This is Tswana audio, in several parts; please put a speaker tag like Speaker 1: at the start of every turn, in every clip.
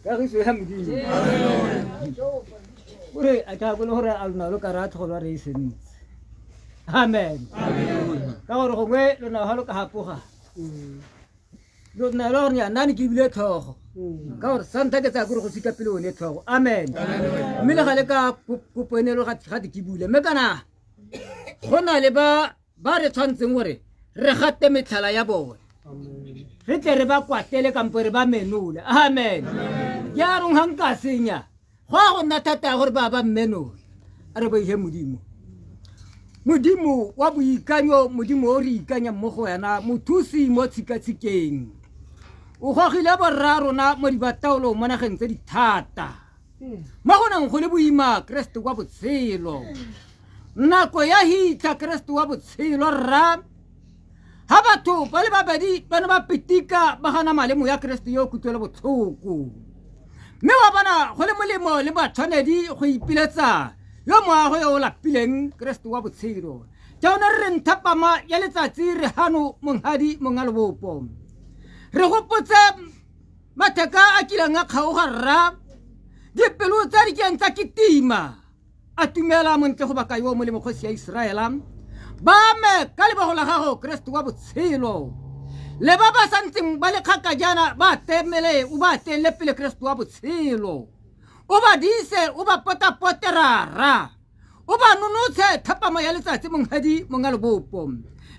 Speaker 1: Kagiso ya Modimo. Gore a ka bone gore a lona lo ka raya tlhogo re e sentse. Amen. Ka gore gongwe lona ga lo ka hapoga. Lo nna lo gore nna ne ke bile tlhogo. Ka gore sa ntlha ke tsaya kore go sika pele one tlhogo. Amen. Mme le gale ka kopo ene lo ga ke bule. Mme kana go na le ba ba re tshwanetseng gore re gate metlhala ya bone re tle re ba kwatele kampo re ba menole. Amen. Jaanong ga nka senya go a go nna thata ya gore ba ba mmenole. A re boihe Modimo. Modimo wa boikanyo, Modimo o re ikanyang mo go wena, mothusi mo tshikatshikeng. O gogile borra rona mo dibataolong mo nageng tse di thata. Mo go neng go le boima Keresete wa botshelo. Nako ya hitlha Keresete wa botshelo rra. Ha batho ba le babedi ba ne ba pitika ba gana malemo ya Keresete yo kutlwelo botlhoko. Mme wa bona go le molemo le batshwanedi go ipiletsa yo moago yo o lapileng Keresete wa botshelo. Jaanong re re nthapama ya letsatsi re hano monghadi monga lobopo. Re gopotse matheka a kileng a kgaoga rra, dipelo tsa di kileng tsa kitima. A tumela montle go baka yo molemo kgosi ya Iseraela. Ba ame ka lebogo la gago Keresete wa botshelo. Le ba ba santseng ba le kgakajana ba temele o ba telele pele Keresete wa botshelo. O ba dise o ba potapote rara. O ba nonotshe thapama ya letsatsi monghadi monga lobopo.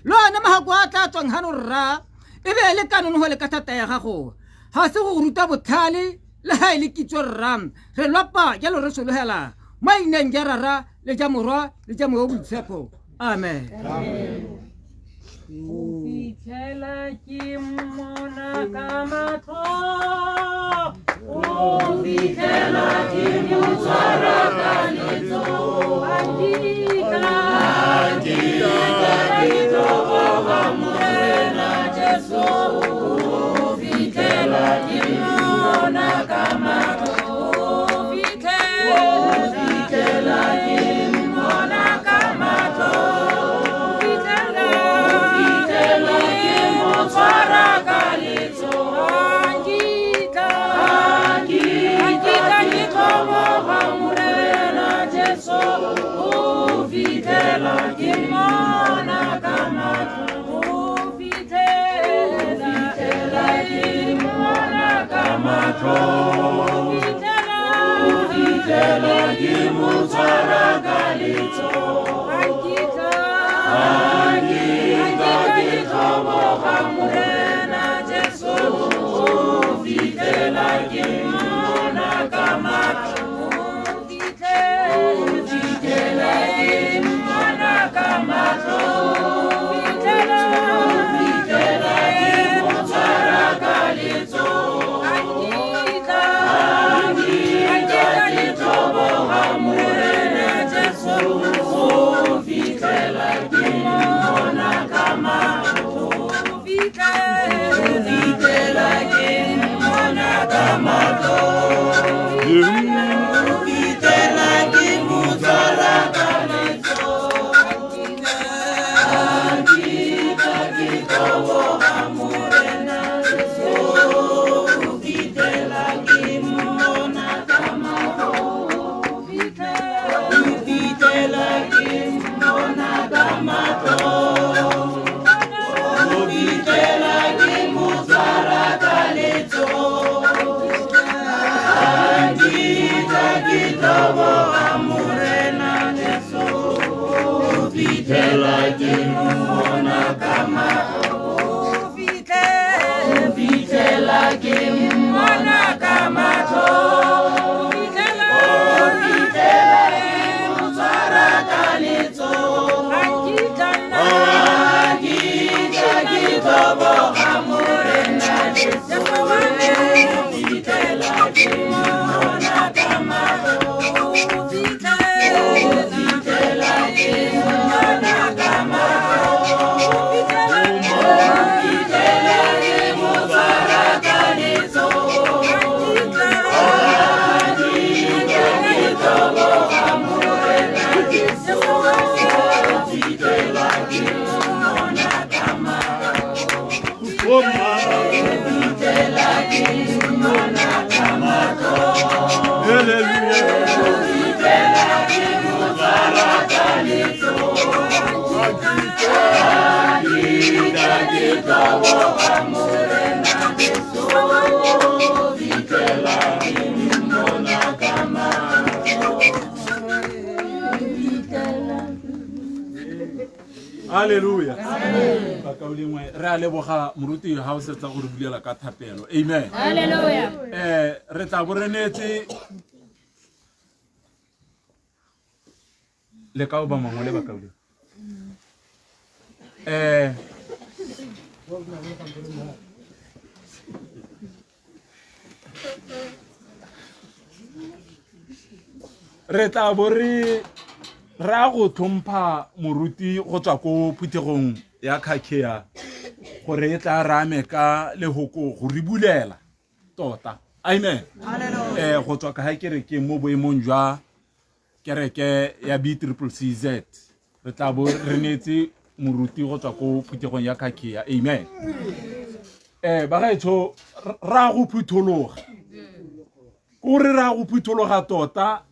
Speaker 1: Le one mahako a tla tswang hano rra e be e le ka nonogo le ka thata ya gago. Ga se go ruta botlhale le ga e le kitso rra. Re lopa jalo re sologela mo ineng ja Rara le ja Morwa le ja Mowa o Boitshepo. Amen.
Speaker 2: Go fitlhela ke mmona ka matlho, go fitlhela ke mo tshwara ka letsogo, a nkitla, ke tlhoboga Morena Jesu, go fitlhela ke mmona ka matlho, go fitlhela ke mmona ka matlho, go fitlhela ke mo tshwara.
Speaker 3: Halleluja. Bakaulengwe, re a leboga moruti ga o setsa go re bulela ka thapelo. Amen. Re tla bo re neetse le ka ba mangwe le bakaulengwe. Re tla bo re ra go tlhompha moruti go tswa ko phuthegong ya Khakhea gore e tla rame ka lehoko go re bulela tota. Amen. Go tswa ka ha kerekeng mo boemong jwa kereke ya B triple C Z. Re tla bo re neetse moruti go tswa ko phuthegong ya Khakhea. Amen. Bagaetsho, ra go phuthologa. Ko re ra go phuthologa tota.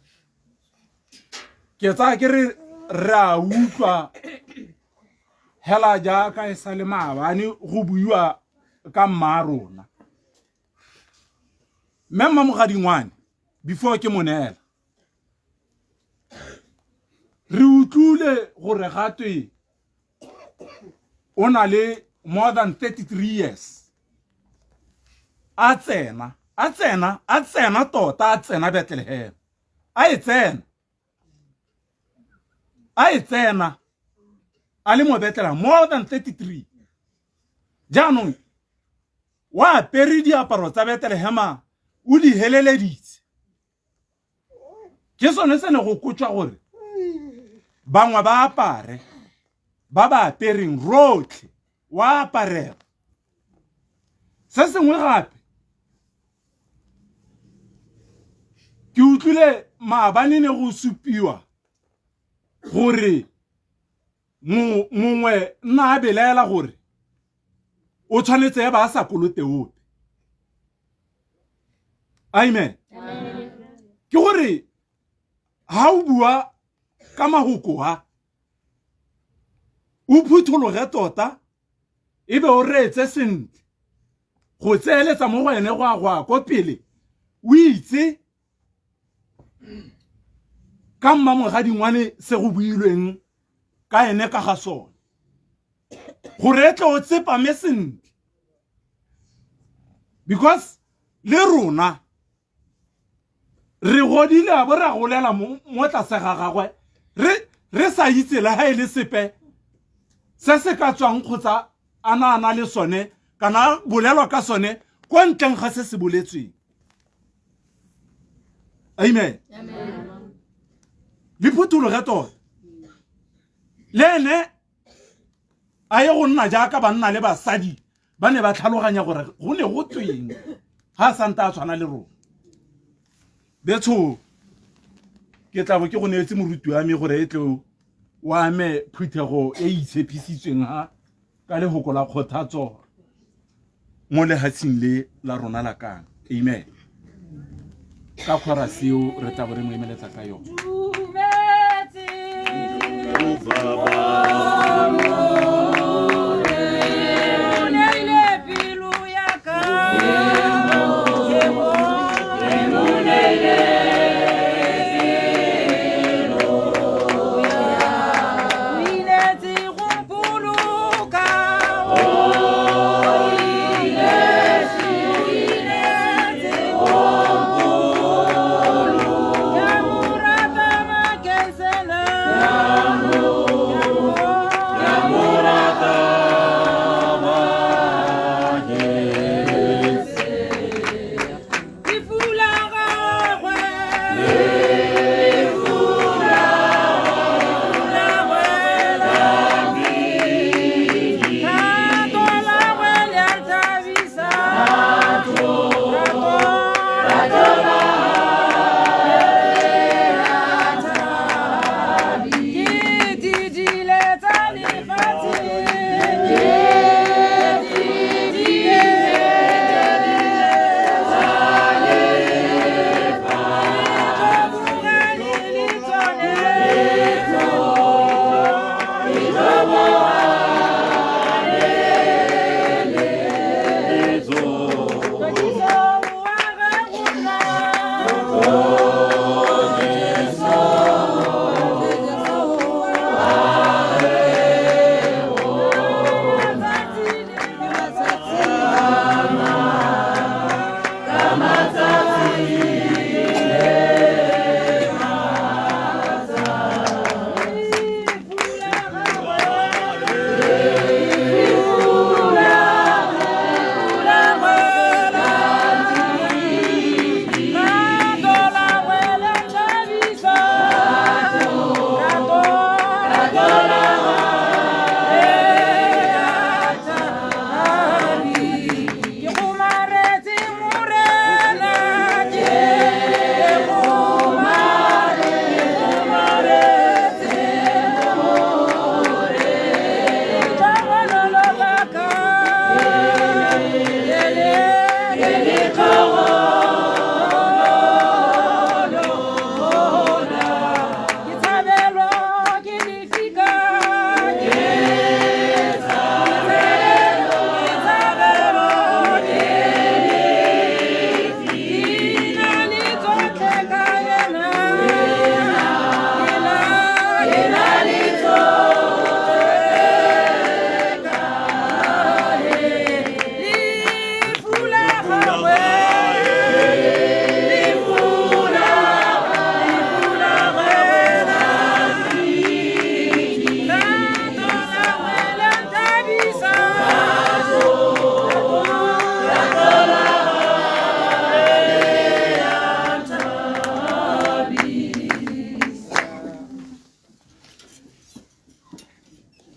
Speaker 3: Ke tsaya ke re re a utlwa hela jaaka e sa le maabane go buiwa ka mma rona. Mme Mmamogadingwane, before ke mo neela, re utlwile gore gatwe o na le more than 33 years a tsena, a tsena, a tsena tota, a tsena Bethlehem. A e tsena, a e tsena, a le mo Bethlehem more than 33. Jaanong wa apere diaparo tsa Bethlehem, o di heleleditse. Ke sone se ne go kotjwa gore bangwe ba apare, ba ba apereng rotlhe wa aparela. Se sengwe gape, ke utlwile maabane ne go supiwa gore mongwe nna a belaela gore o tshwanetse ba a sa kolote ope. Amen. Ke gore ha o bua ka mahoko a, o phuthologe tota, e be o reetse sentle go tseeletsa mo go ene go a go a ko pele, o itse ka Mmamogadingwane se go builweng ka ene ka ga sone, gore e tle o tsepame sentle. Because le rona re godile a bo ra golela mo tlase ga gagwe, re sa itse le ha e le sepe se se ka tswang kgotsa a na a na le sone kana bolelwa ka sone kwa ntleng ga se se boletsweng. Amen. Le phuthologe tota. Le ene a ye go nna jaaka banna le basadi ba ne ba tlhaloganya gore go ne go tweng ga a santa a tshwana le rona. Betsho, ke tla bo ke go neetse moruti wa me gore e tle o ame phuthego e e itshepisitsweng ha ka lehoko la kgothatso mo lehatsheng le la rona la kang. Amen. Ka kgora seo re tla bo re mo emeletsa ka yone.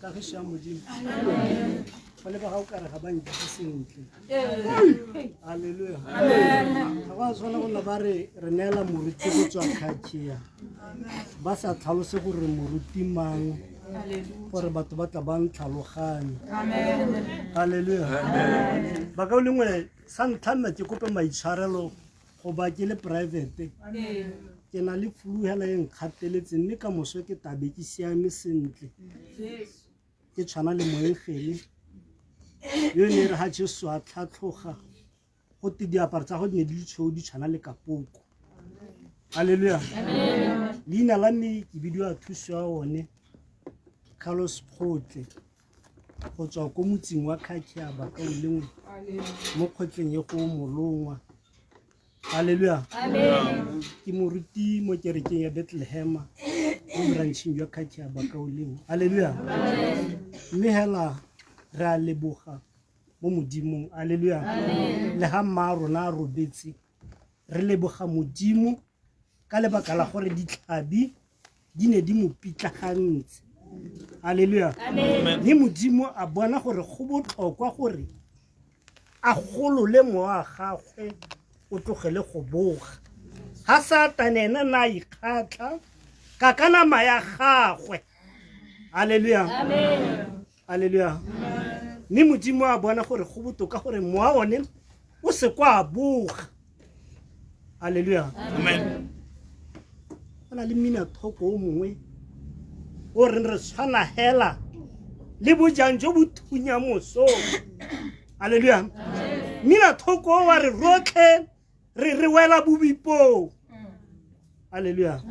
Speaker 4: Kagiso ya Modimo. Go lebega o kare ga ba nkitse sentle. Halleluja. Ga go a tshwana go nna ba re re neela moruti go tswa Khakhea, ba sa tlhalose gore moruti mang, gore batho ba tla ba ntlhaloganye. Halleluja. Bakaulengwe, sa ntlha nna ke kope maitshwarelo go ba ke le private. Ke na le flu hela e nkgateletseng, mme ka moso ke tabe ke siame sentle. Ke tshwana le moengele yo ne re ga Jesu a tlhatlhoga go te diaparo tsa go di ne di le tshweu di tshwana le kapoko. Halleluja. Leina la me ke bidiwa Thuso ya one Carlos Kgotle, go tswa ko motseng wa Khakhea bakaulengwe, mo kgotleng e go Molongwa. Halleluja. Ke moruti mo kerekeng ya Bethlehem mo brancheng jwa Khakhea bakaulengwe. Halleluja. Mme hela re a leboga mo Modimong. Halleluja. Le ga mma rona a robetse, re leboga Modimo ka lebaka la gore ditlhabi di ne di mo pitlagantse. Halleluja. Mme Modimo a bona gore go botlhokwa gore a golole mowa wa gagwe o tlogele go boga. Ga Satane ena na a ikgatlha ka ka nama ya gagwe. Halleluja. Halleluja. Mme Modimo a bona gore go botoka gore mowa one o se kwa a boga. Halleluja. Go na le mmina thoko o mongwe o reng re tshwana hela le bojang jo bo thunya mosong. Halleluja. Mmina thoko wa re rotlhe re re wela bobipong. Halleluja.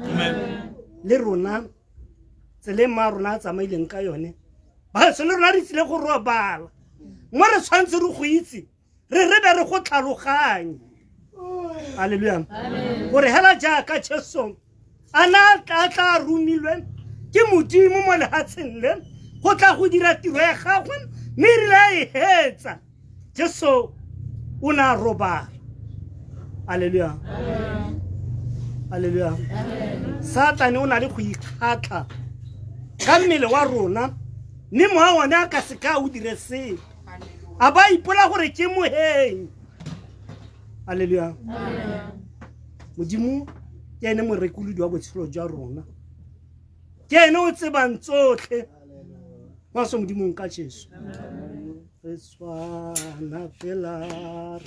Speaker 4: Le rona tsela e mma rona a tsamaileng ka yone, baso le rona re tsile go robala mo re tshwanetse re go itse, re re be re go tlhaloganye. Halleluja. Gore hela jaaka Jesu a na a tla romilwe ke Modimo mo lefatsheng le go tla go dira tiro ya gagwe, mme erile a e hetsa, Jesu o ne a robala. Halleluja. Halleluja. Satane o na le go ikgatlha ka mmele wa rona, mme mowa one a ka seka o dire sepe, a ba ipola gore ke moheng. Halleluja. Modimo ke ene morekolodi wa botshelo jwa rona, ke ene o tsebang tsotlhe. Maso Modimong ka Jesu. Re tshwana fela,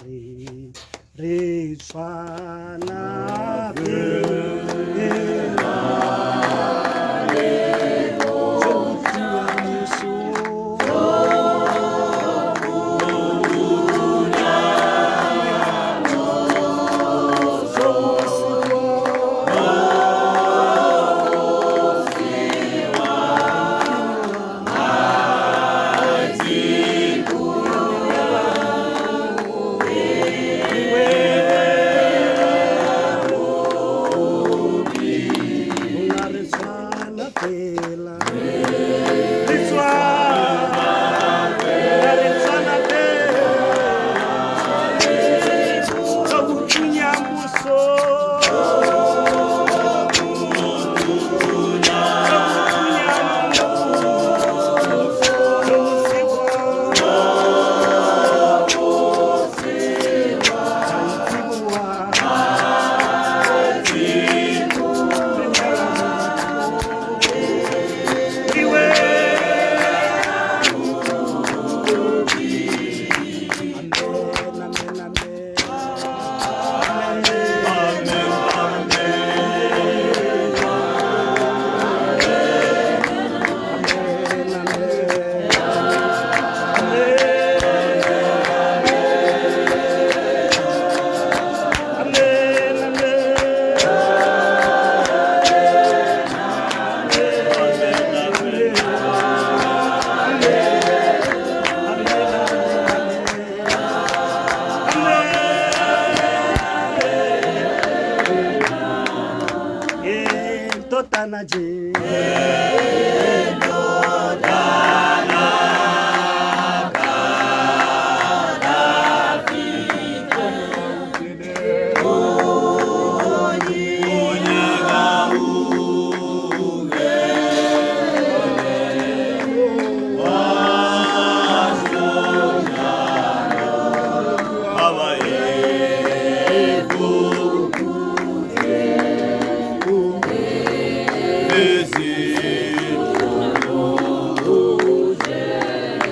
Speaker 4: re re tshwana fela. Jo bo thunyang mosong. wena je.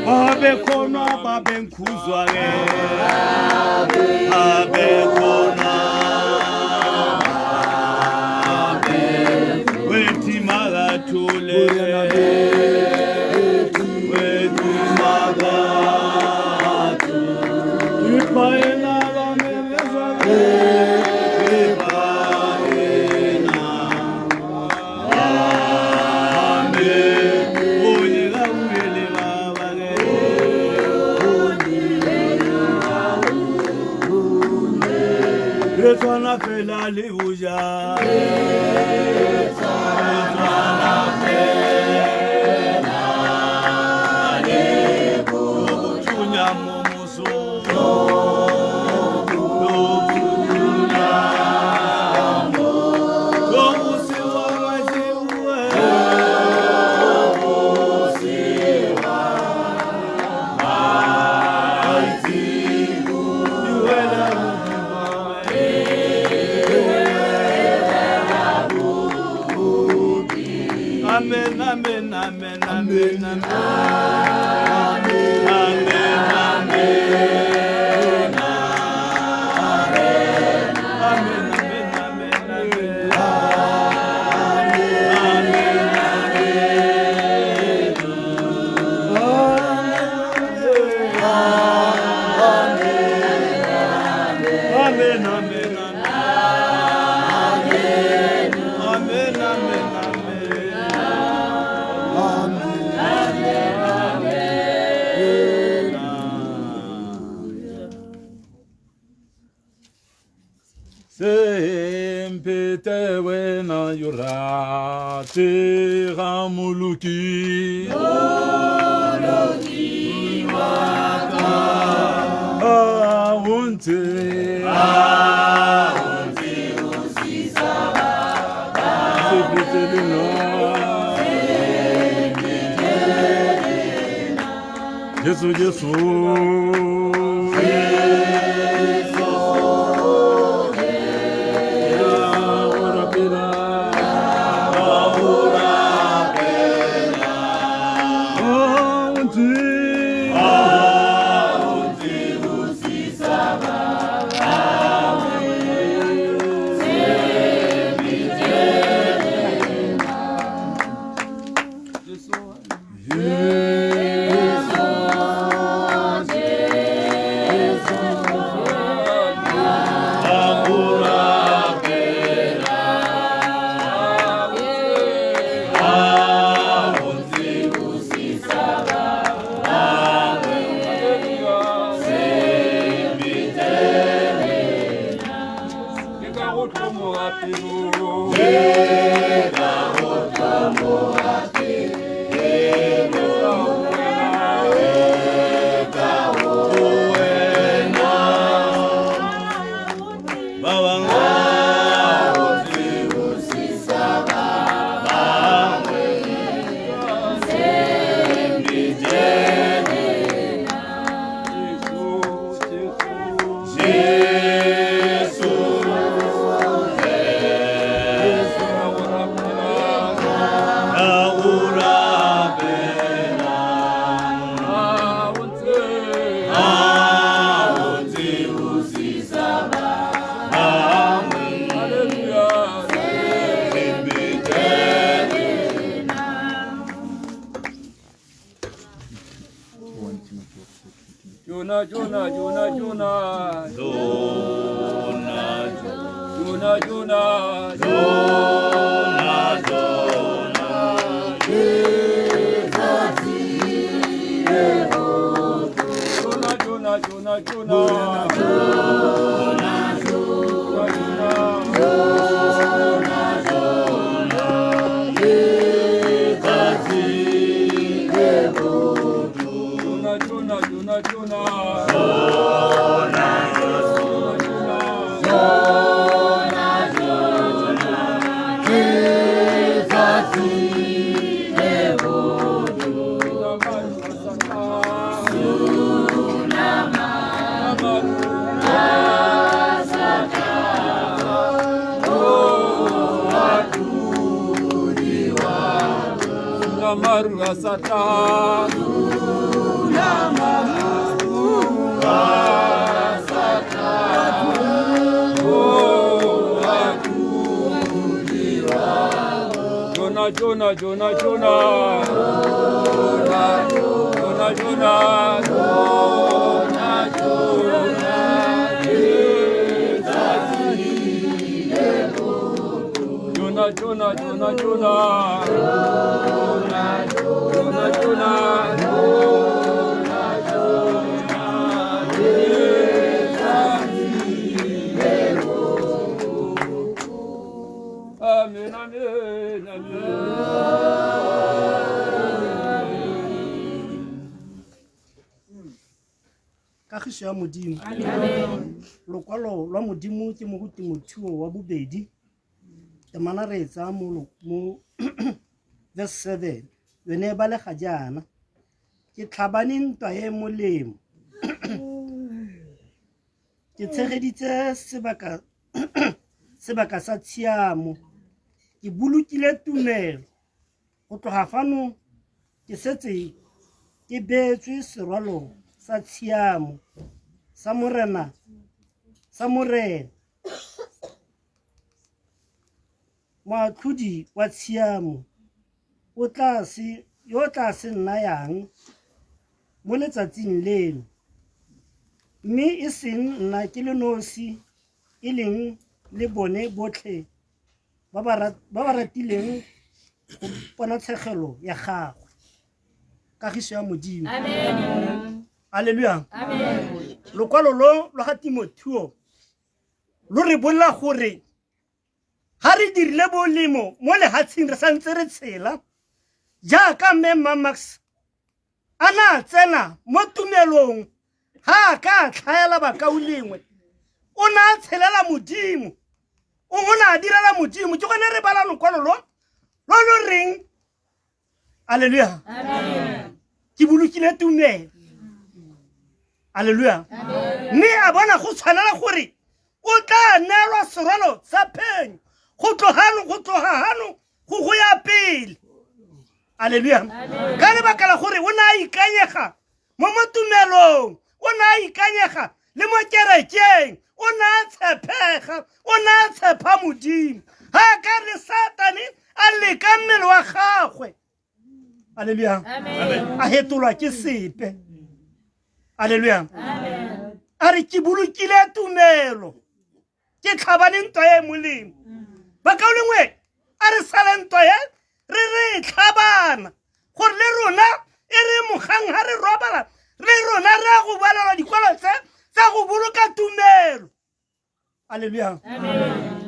Speaker 5: Babekhona babenkhuzwa ke babekhona wethi makathule wethi makathule iphayena bamemezwa iphayena amen onye kawuyele baba ke re tshwana fela le boja re tshwana fela le bothunya mo mosong lo bothunya mo mose wa majiwe mose wa majiwe iwela Amen, amen, amen, amen, amen, amen, amen, amen, amen, amen, amen, amen, amen, amen, amen.
Speaker 3: Sempete wena yo ratega moloki moloki wa ka a o ntse o sisa ba sempete le nna Jesu Jesu
Speaker 2: Jonah, Jonah, Jonah, Jonah. Jonah, Jonah, Jonah, Jonah, Jonah, Jonah, Jonah, Jonah, Jonah, Jonah, Jonah.
Speaker 5: Jona, Jona, Jona. Jona, Jona, Jona. Jona, Jona, Maru asata. Maru asata. Oh, Jona, Jona, Jona, Jona. Jona, Jona, Jona, Jona. Jona, Jona, Jona, Jona. Jona, Jona, Jona, Jona. Amen, amen, amen.
Speaker 4: Kagiso ya Modimo. Lokwalo lwa Modimo ke mo go Temothuo wa bobedi. Temana re e tsaya mo verse 7. Yone e balega jaana. Ke tlhabane ntwa e molemo. Ke tshegeditse sebaka sa tshiamo. Ke bolokile tumelo. Go tloga fano ke setse ke beetswe serwalo sa tshiamo sa Morena. Moatlhodi wa tshiamo yo tla se nnayang mo letsatsing leno, mme e seng nna ke le nosi, e leng le bone botlhe ba ba ratileng go ponatshegelo ya gagwe. Kagiso ya Modimo.
Speaker 2: Amen.
Speaker 4: Haleluya.
Speaker 2: Amen.
Speaker 4: Lokwalo lo lwa ga Temothuo lo re bolela gore ga re dirile bolemo mo lehatsheng re santse re tshela jaaka mme Mamax a na tsena mo tumelong ga a ka a tlhaela bakaulengwe, o ne a tshelela Modimo, o ne a direla Modimo. Ke gone re bala lokwalo lo lo lo reng Haleluya.
Speaker 2: Amen.
Speaker 4: Ke bolokile tumelo. Haleluya. Mme a bona go tshwanela gore o tla neelwa serwalo sa phenyo go tloga hano go ya pele. Haleluya. Ka lebaka la gore o ne a ikanyega mo tumelong, o ne a ikanyega le mo kerekeng, o ne a tshepega, o ne a tshepa Modimo. Ga ka re Satane a leka mmele wa gagwe. Haleluya. A hetolwa ke sepe. Haleluya. A re ke bolokile tumelo, ke tlhabane ntwa e molemo. Bakaulengwe, a re sale ntwa e re re tlhabana gore le rona e re mogang ha re robala le rona re a go balelwa dikwalo tse tsa go boloka tumelo. Haleluya.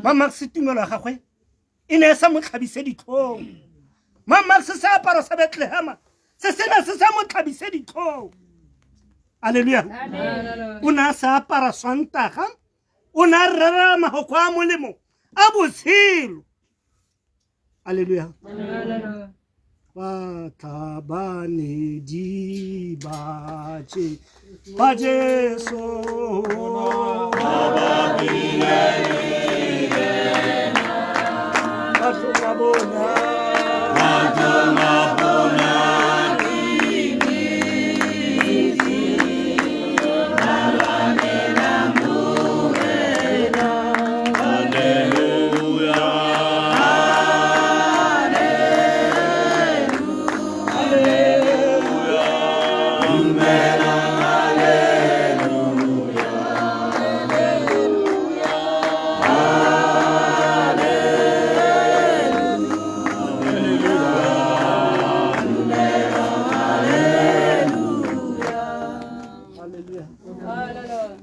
Speaker 4: Mamax tumelo ya gagwe e ne e sa mo tlhabise ditlhong. Mamax seaparo sa Bethlehema se sena se sa mo tlhabise ditlhong. Haleluya. O ne a sa apara Sontaga, o ne a rera mahoko a molemo a botshelo. Haleluya. Batlhabane di baje ba Jesu ba batho ba bona,
Speaker 5: batho ba bona.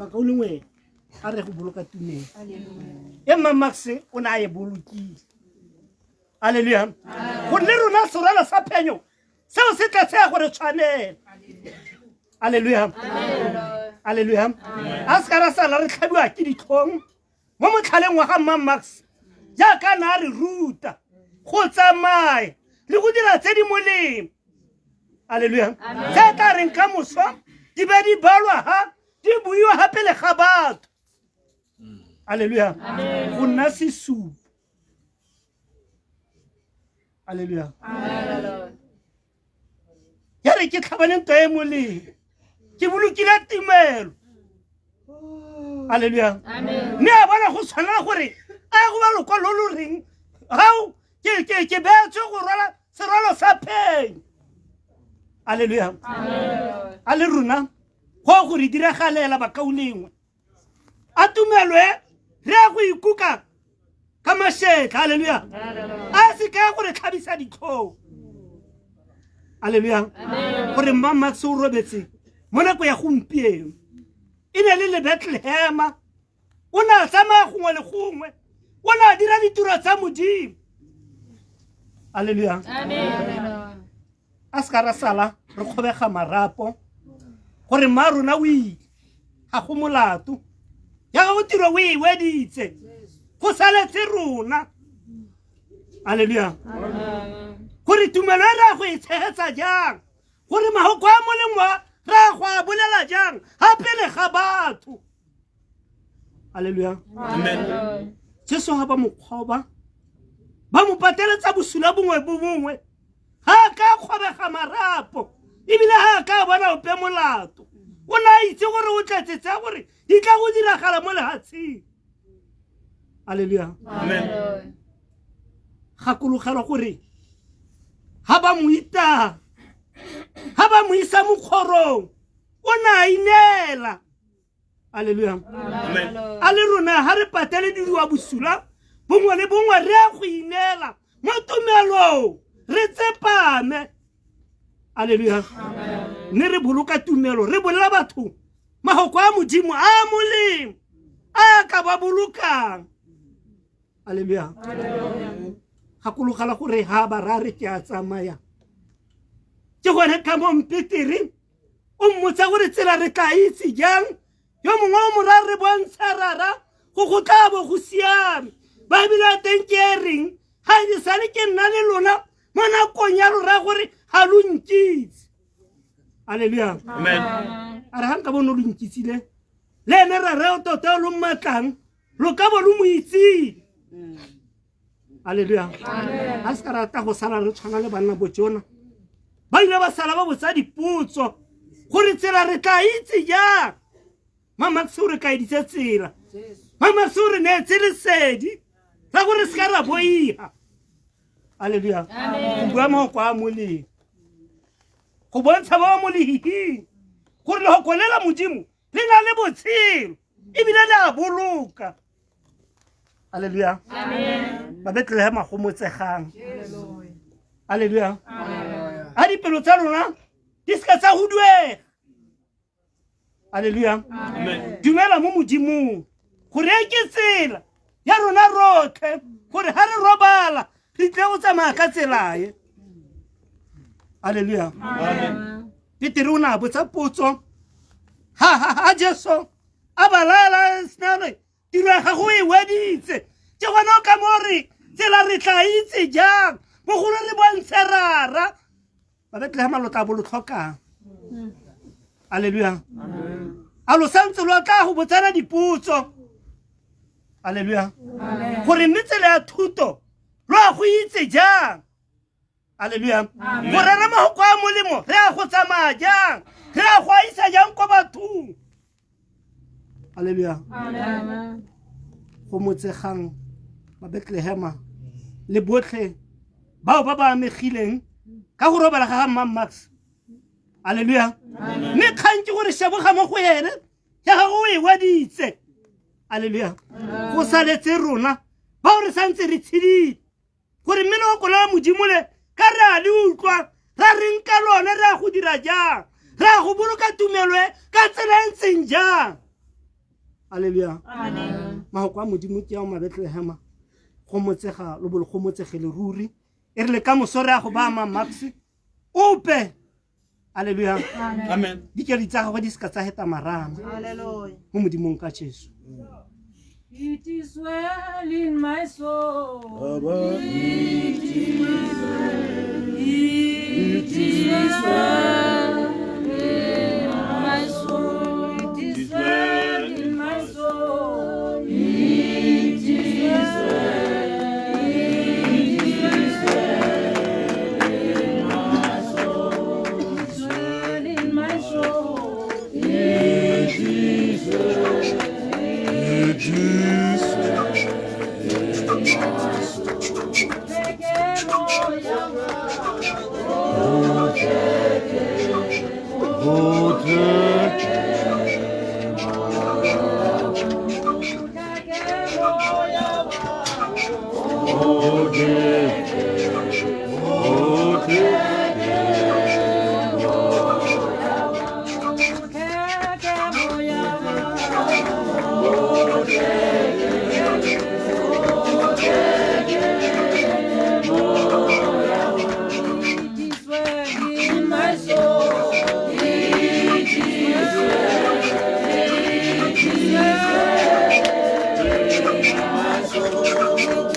Speaker 4: Bakaulengwe, a re go boloka tumelo e Mamax o ne a e bolokile. Haleluya. Gonne rona serwalo sa phenyo seo se tla tsaya gore tshwanela. Alleluia. Alleluia. A se ka ra sala re tlhabiwa ke ditlhong mo motlhaleng wa ga Mma Max jaaka na a re ruta go tsamaya le go dira tse di molemo. Alleluia. Tse tla reng ka moso di be di balwa ha di buiwa ga pele ga batho. Alleluia. Go nna sesupo. Alleluia. Ya re ke tlhabane ntwa e molemo ke bolokile tumelo. Alleluia. Mme a bona go tshwanela gore a go ba lokwalo lo lo reng gao ke beetswe go rwala serwalo sa phenyo. Alleluia. A le rona go go re diragalela bakaulengwe a tumelo e re ya go ikuka ka mašetla. Alleluia. A se ka gore tlhabisa ditlhong. Alleluia. Gore Mma Max o robetse mo nako ya gompieno e ne le le Bethlehema, o ne a tsamaya gongwe le gongwe, o ne a dira ditiro tsa Modimo. Alleluia. A se ka ra sala re kgobega marapo gore mma rona o ile, ga go molato ya gago tiro o e weditse, go saletse rona. Alleluia. Gore tumelo e re ya go e tshegetsa jang, gore mahoko a molemo re a go a bolela jang ga pele ga batho. Alleluia. Jesu ga ba mo kgoba ba mo pateletsa bosula bongwe bo bongwe, ga a ka kgobega marapo ebile ga a ka bona ope molato. O ne a itse gore o tletse tsa gore di tla go diragala mo lehatsheng. Alleluia. Gakologelwa gore ga ba mo itaya, ga ba mo isa mokgorong, o ne a ineela. Alleluia. A le rona ga re patele diriwa bosula bongwe le bongwe, re ya go ineela mo tumelong, re tsepame. Alleluia. Mme re boloka tumelo, re bolela batho mahoko a Modimo a molemo a ka ba bolokang. Alleluia. Gakologela gore ha ba ra re ke a tsamaya, ke gone ka mo Mpetere o mmotsa gore tsela re tla itse jang, yo mongwe o mora re bontsha rara go go tla bo go siame. Baebele ya teng ke e reng ga e sale ke nna le lona mo nakong ya lora gore ga lo nkitse. Alleluia. A re ga nka bone lo nkitsile le ene rara o tota o lo mmatlang lo ka bo lo mo itsile. Alleluia. A se ka rata go sala re tshwana le banna bo Jona ba ile ba sala ba botsa dipotso gore tsela re tla itse jang. Mama se o re kaeditse tsela, mama se o re neetse lesedi la gore se ka ra boiga. Alleluia. Go bua mahoko a molemo go bontsha ba ba mo lehihing gore lehoko le la Modimo le na le botshelo ebile le a boloka. Alleluia. Ba Bethlehema go motsegang. Alleluia. A dipelo tsa lona di seka tsa huduega. Alleluia. Dumela mo Modimong gore e ke tsela ya rona rotlhe, gore ga re robala re tle go tsamaya ka tsela e. Alleluia. Petere o ne a botsa potso ha Jesu a ba laela senare tiro ya gago e weditse, ke gona o ka mo re tsela re tla itse jang, bogolo re bontshe rara. Ba Bethlehema lo tla bo lo tlhokang. Alleluia. A lo santse lo tla go botsana dipotso. Alleluia. Gore mme tsela ya thuto lo a go itse jang. Alleluia. Go rera mahoko a molemo re a go tsamaya jang, re a go a isa jang ko bathong. Alleluia. Go motsegang ba Bethlehema le botlhe bao ba ba amegileng ka go robala ga ga Mma Max. Alleluia. Mme kgang ke gore sheboga mo go ene ya gago o e weditse. Alleluia. Go saletse rona bao re santse re tshedile gore mme lehoko la Modimo le ka re a le utlwa ra reng ka lone, re a go dira jang, re a go boloka tumelo e ka tsela e ntseng jang. Alleluia. Mahoko a Modimo ke ao Mabetlehema go motsega lo bolo go motsegele ruri. E re le ka moso re a go ba Mma Max ope Alleluia.
Speaker 3: Amen.
Speaker 4: Dikedi tsa gagwe di seka tsa heta marama mo Modimong ka Jesu.
Speaker 2: It is well in my soul. It is well. It is well in my soul. It is well in my soul. It is well. It is well in my soul. It is well in my soul. It is well.
Speaker 3: It is
Speaker 2: It is well in my soul. It is well. It is well in my soul. It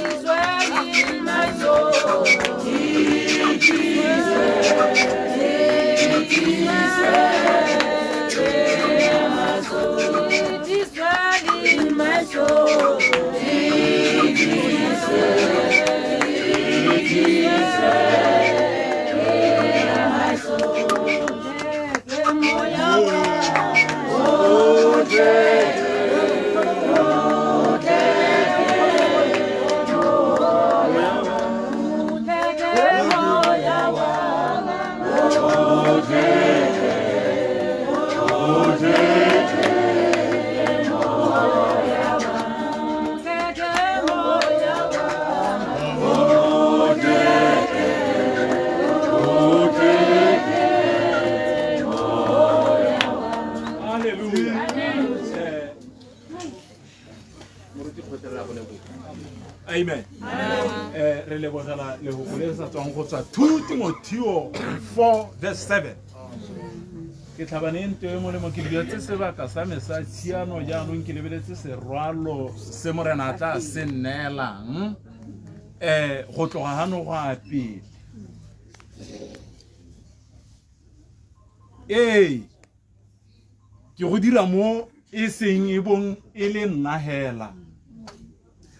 Speaker 2: is well in my soul. It is well. It is well in my soul. It is well in my soul. It is well. It is well. In my soul.
Speaker 3: Hallelujah. Moruti kgotlela go leboga. Amen. Re lebogela lehoko le le sa tswang go tswa 2 Timotheo 4 verse 7. Ke tlhabane e nto e molemo, ke duetse sebaka sa me sa tshiano, jaanong ke lebeletse serwalo se Morena a tla se nneelang go tloga gano go ya pele. Ee, ke go dira mo e seng e bong e le nna hela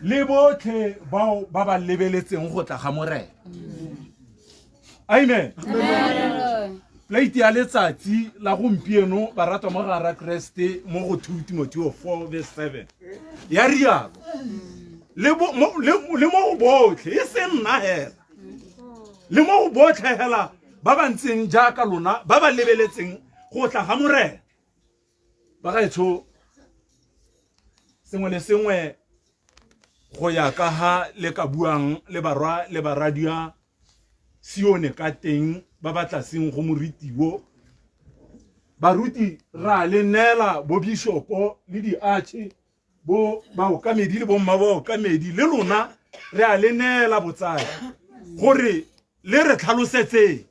Speaker 3: le botlhe bao ba ba lebeletseng go tla ga Morena. Amen. Plate ya letsatsi la gompieno, baratwa mo gare Kreste, mo go 2 Timotheo 4 verse 7 ya rialo, le mo go botlhe, e seng nna hela, le mo go botlhe hela ba ba ntseng jaaka lona ba ba lebeletseng go tla ga Morena. Bagaetsho, sengwe le sengwe go ya ka ha le ka buang le barwa le baradia Sione ka teng ba ba tlaseng go moritiwo. Baruti ra le neela bo bishopo le diarche, bo baokamedi le bomma baokamedi, le lona re a le neela botsadi gore le re tlhalosetseng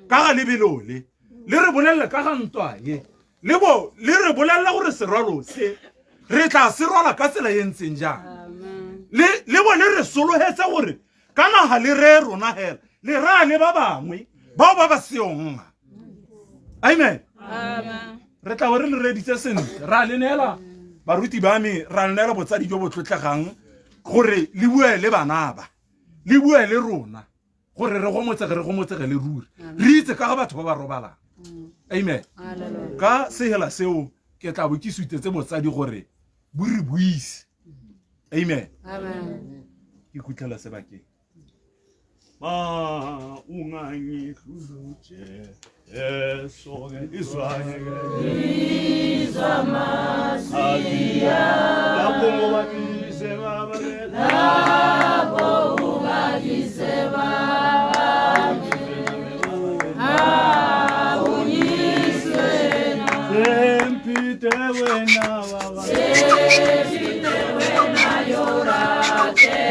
Speaker 3: ka ga lebelo le, le re bolelle ka ga ntwa ye, le bo le re bolella gore serwalo se re tla se rwala ka tsela e ntseng jang, le bo le re sologetse gore ka naga le re rona hela le ra le ba bangwe bao ba ba seong. Amen. Re tla bo re le reditse sentle, ra le neela baruti ba me, ra le neela botsadi jo bo tlotlegang gore le bue le bana ba, le bue le rona gore re gomotsege le ruri, re itse ka ga batho ba ba robalang. Amen. Ka sehela seo ke tla bo ke sutetse botsadi gore bo re buise. Amen. Ke khutlela sebakeng.
Speaker 5: Ma ungangihluluje eso izwanyeke izwa masiya lapho ngobabise baba lapho ubabise baba awunyiswe sempite wena baba sempite wena yorate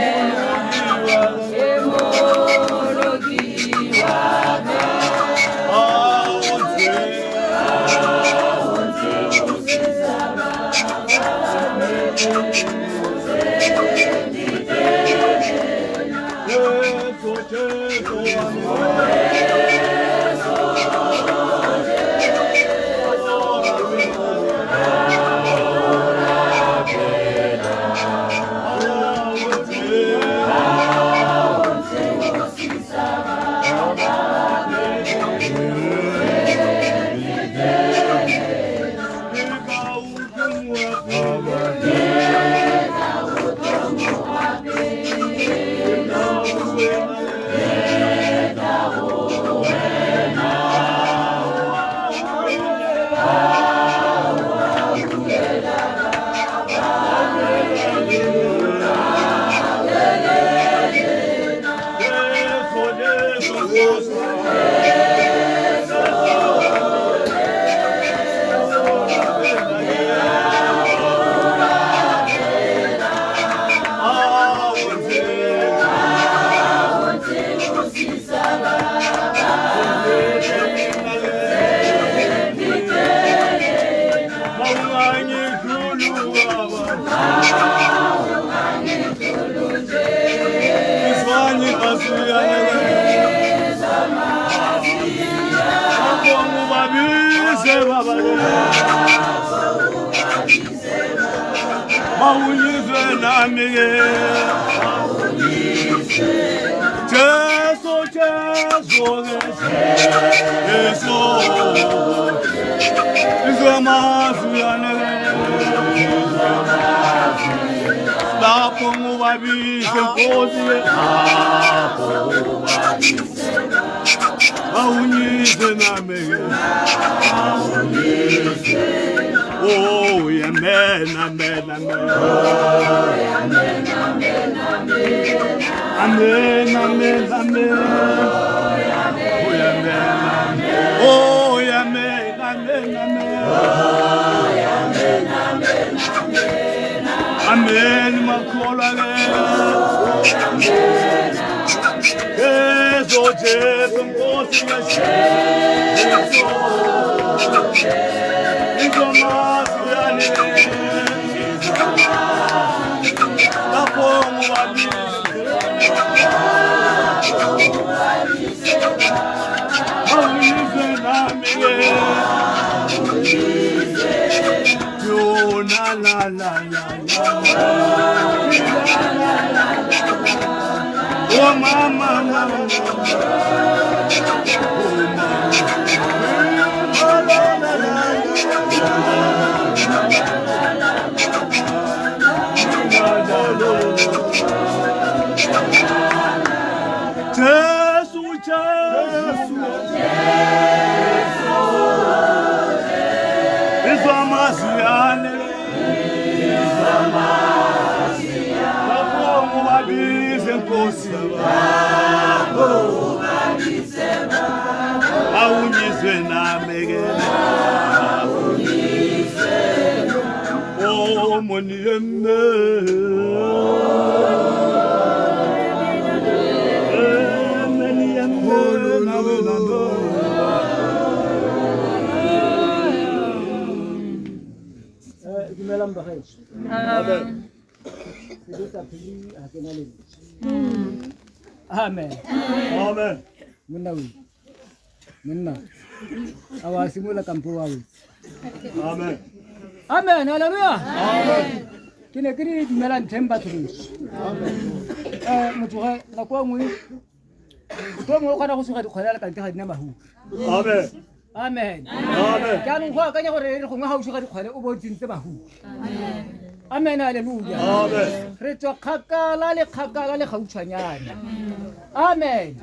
Speaker 1: Amen.
Speaker 5: Amen.
Speaker 1: Monna we. Monna. Awa simula kampo wa we.
Speaker 5: Amen.
Speaker 1: Amen. Hallelujah.
Speaker 5: Amen.
Speaker 1: Ke ne ke re dumelang teng batho botlhe.
Speaker 5: Amen.
Speaker 1: Motho ga nako e nngwe motho o mongwe o kgona go suga dikgwele a le kante ga di na mahufi.
Speaker 5: Amen.
Speaker 1: Amen.
Speaker 5: Amen.
Speaker 1: Jaanong go akanya gore re gongwe ga o suga dikgwele o bo o tsentse mahufi.
Speaker 2: Amen.
Speaker 1: Amen. Hallelujah.
Speaker 5: Amen.
Speaker 1: Re tswa kgakala le kgakala le gautshwanyane. Amen.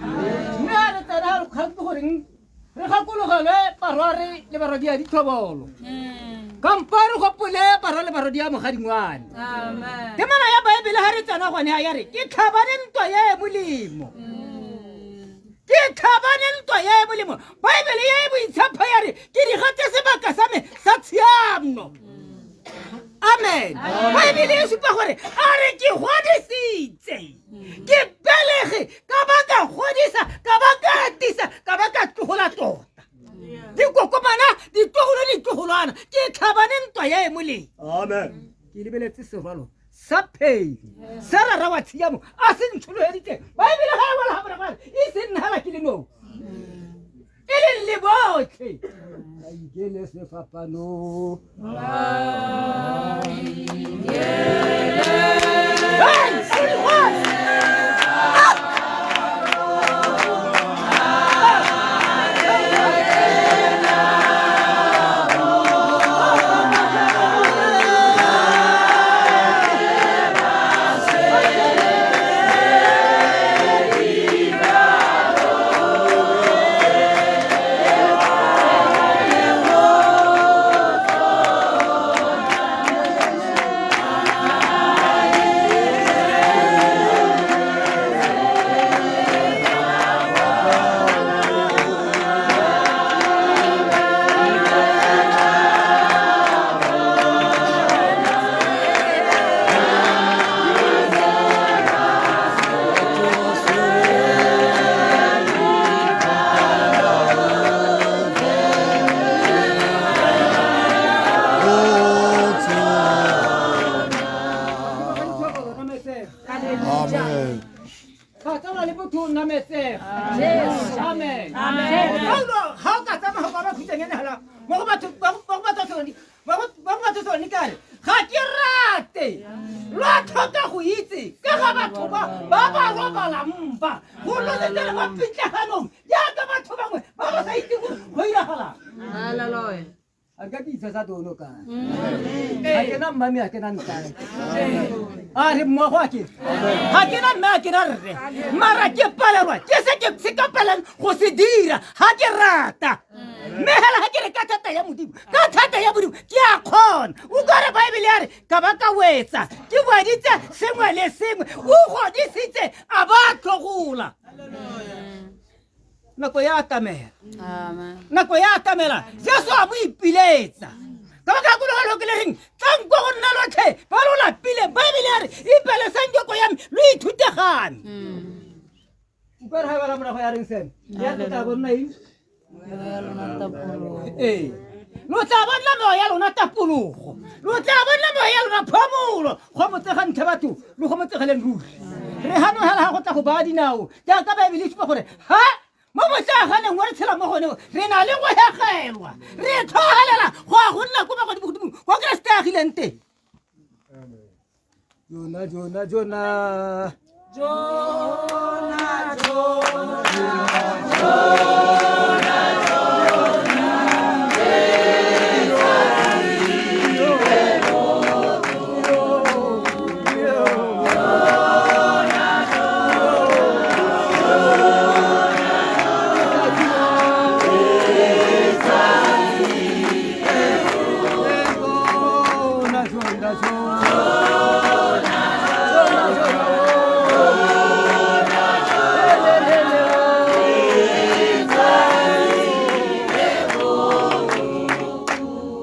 Speaker 1: Mme ga re tsena re kgang ke goreng re gakologelwe barware le barwadi ya ditlhobolo. Kampo re gopole barwa le barwadi ya mogadingwane.
Speaker 2: Amen.
Speaker 1: Temana ya Baebele ga re tsena gone ya re ke tlhabane ntwa ye e molemo. Ke tlhabane ntwa ye e molemo. Baebele ye e boitshepo ya re ke digate sebaka sa me sa tshiamo. Amen. Baebele e supa gore a re ke godisitse. Ke belege ka ba ka godisa, ka ba ka atisa, ka ba ka tlogola tota. Dikokomana, ditlogolo le ditlogolwana, ke tlhabane ntwa ye e molemo.
Speaker 5: Amen.
Speaker 1: Ke lebeletse serwalo sa phedi sa rara wa tshiamo a se ntsholoheditse. Baebele ga e wela ga morago e se nnhala ke le nosi. E leng le botlhe. Ba ikele sefapano. Hey, everyone! kgonega. Amen. Paulo ga o ka tsamaya go ba khutsheng ene hela mo go batho ba go batho tsone mo go batho tsone kare ga ke rate lo tlhoka go itse ka ga batho ba ba ba robalang mpa go lo setse mo pitlaganong jaaka batho bangwe ba ba sa itse go iragalang.
Speaker 2: Hallelujah.
Speaker 1: A ka ke itse sa tono ka. Ga ke na mmame, ga ke na ntate. A re mmogo a ke. Ga ke na mme, ga ke na rre. Mara ke palelwa ke se ke se ka palang go se dira ga ke rata. Mme hela ga ke re ka thata ya Modimo, ka thata ya Modimo ke a kgona. O ka re Baebele ya re ka ba ka wetsa ke weditse sengwe le sengwe, o godisitse a ba tlogola. Nako ya atamela.
Speaker 2: Amen.
Speaker 1: Nako ya atamela. Jesu a mo ipiletsa. Ka baka la kologelo ke le reng, tlang kwa go nna lotlhe ba lo lapile. Baebele ya re ipelesang joko ya me lo ithute ga me. Utlwa re ga e bala morago ya reng seno? Ya re tla bo nna eng? Ee. Lo tla bona moya ya lona tapologo. Lo tla bona moya ya lona phomolo. Go motsega ntlha batho, lo go motsegeleng ruri. Re hanogela ga go tla go baya dinao. Jaaka Baebele e supa gore ha mo motlaganeng wa re tshela mo gone re na le go hegelwa, re tlhogelela go ya go nna ko magodimogodimong kwa Keresete a agileng teng. Jona, Jona, Jona.
Speaker 2: Jona, Jona, Jona.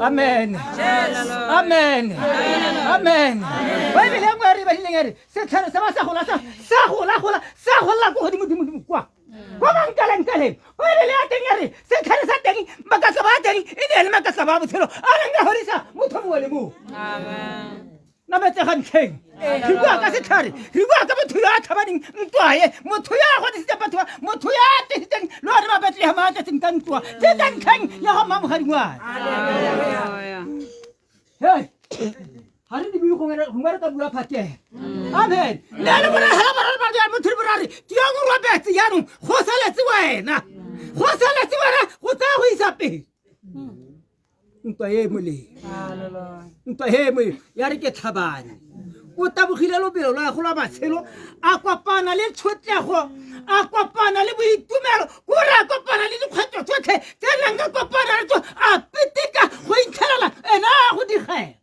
Speaker 1: Amen. Amen. Amen. Baebele ya nngwe ya re badileng ya re setlhare sa ba sa gola sa gola gola sa golela ko godimo dimo dimo kwa kwa mankaleng kaleng. Baebele ya teng ya re setlhare sa teng makatlaba a teng e ne e le makatlaba a botshelo a neng a godisa motho mongwe le mongwe.
Speaker 2: Amen.
Speaker 1: Nametsega ntlheng. Re bua ka setlhare, re bua ka motho yo a tlhabaneng ntwa e, motho yo a godisitseng batho ba, motho yo a tlisitseng le one ba Bethlehem a tletseng ka ntwa. Ke ka ntlheng ya go mmamogadingwana. Hey, ga re di bue gongwe re ka bua phakela. Amen. Le le bona hela ba re ba ya motho re borare ke yo o robetse jaanong go saletse wena. Go saletse wena go tsaya go isa pele. Ntwa e molemo. Ntwa e molemo ya re ke tlhabane. O tabogile lobelo lwa go lwa matshelo, a kopana le tshotlego, a kopana le boitumelo, kore a kopana le dikgwetlho tsotlhe tse nang ka kopana le tso, a pitika go itlhelela ena a go digela.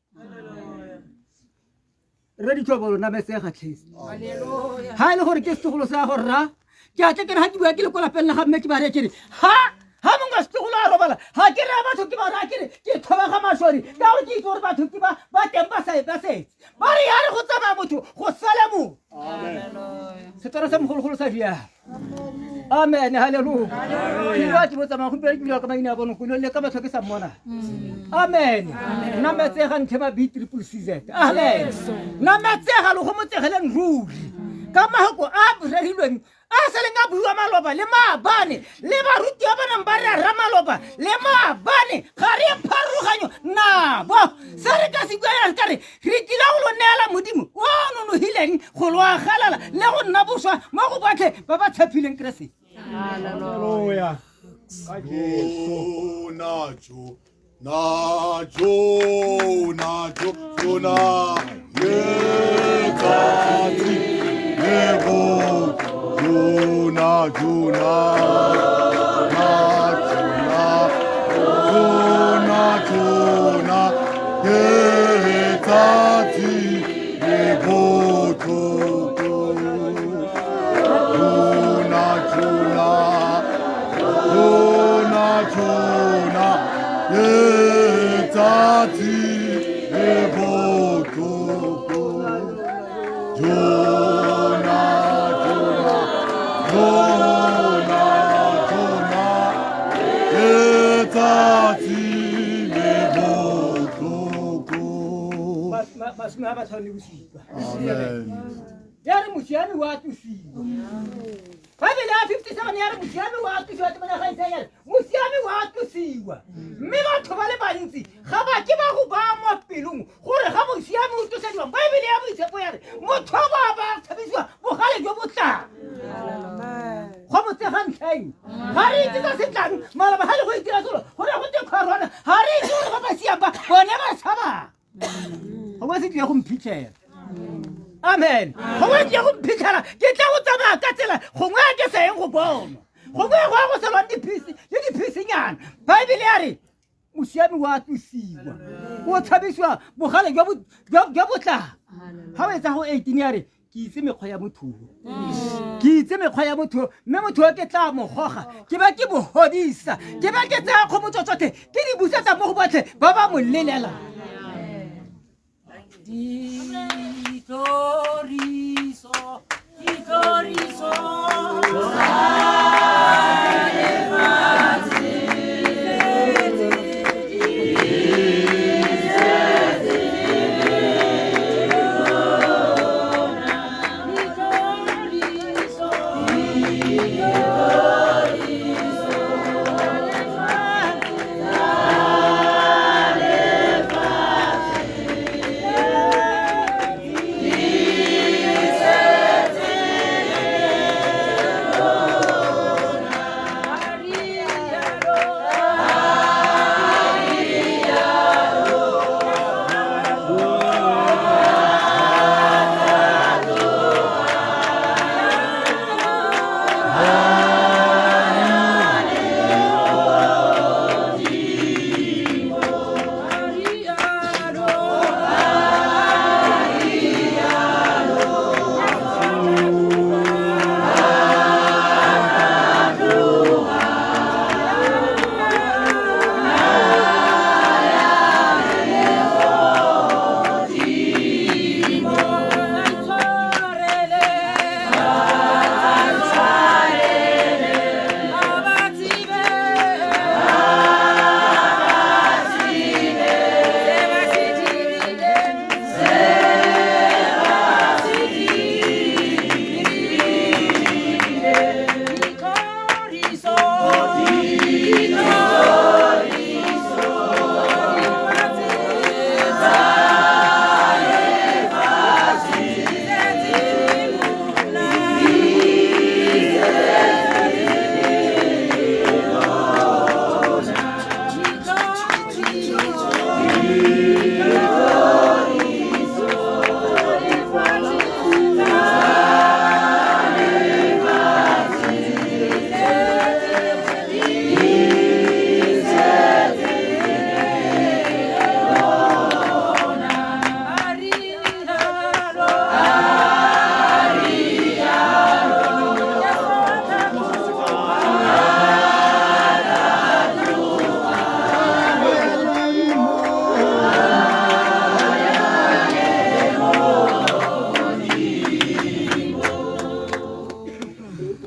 Speaker 1: Re ditlhobolo nametsega tlhese. Ha e le gore ke setlogolo sa go rra, ke a tle ke re ha ke bua ke le ko lapeng la ga mme ke ba reye ke re ha ha mongwe wa setlogolo a robala ga ke raya batho ke ba raya ke re ke thoba ga masori ka gore ke itse gore batho ke ba ba teng ba sa ba setse ba re ya re go tsamaya motho go sale motho. Setswana sa mogologolo sa rialo. Amen, haleluya. Ke bua ke bo tsamaya gompieno ke bua ka maina a bone go le ka batho ke sa mmona. Amen. Nametsega ntlhe ba B triple C Z. Amen. Nametsega lo go motsegeleng ruri. Ka mahoko a rerilweng a seleng a buiwa maloba le maabane le barutiwa ba nang ba re ra maloba le maabane ga re pharologanyo nabo. Se re ka se buang ka re re tlile go lo neela Modimo o nonogileng go lo agalala le go nna boswa mo go botlhe ba ba tshepileng Keresete.
Speaker 3: Haleluya.
Speaker 6: Jona, Jona, Jona, Jona, letsatsi le bo Jona, Jona, Jona, Jona, Jona, letsatsi le botlhoko. Jona, Jona, Jona, Jona, letsatsi le botlhoko. Jona, Jona, Jona, Jona, letsatsi le botlhoko.
Speaker 1: Masome a matlhano le bosupa.
Speaker 6: Amen.
Speaker 1: Ya re mosiami wa tlosiwa. Baebele ya 57 ya re mosiami wa tlosiwa, temana ga Isaia ya re mosiami wa tlosiwa. Mme batho ba le bantsi ga ba ke ba go baya mo pelong gore ga mosiami o tlosediwa. Baebele ya boitshepo ya re motho ba ba tshabisiwa bogale jo bo tlang. Go motsega ntlheng ga re itse tsa setlang maloba ga le go itira solo gore go te corona ga re itse gore ba ba siang ba bone ba tshabang. Gongwe se tlile go mphitlhela. Amen. Gongwe tlile go mphitlhela ke tla go tsamaya ka tsela gongwe a ke sa yeng go bonwa. Gongwe go ya go selwang diphisi le diphisinyana. Baebele ya re mosiami wa tlosiwa o tshabisiwa bogale jwa botlang. Ga o etsa go 18 ya re ke itse mekgwa ya motho ke itse mekgwa ya motho mme motho o ke tla mo goga ke ba ke mo godisa ke ba ke tsaya kgomotso tsotlhe ke di busetsa mo go botlhe ba ba mo lelelang.
Speaker 2: Dithoriso, dithoriso.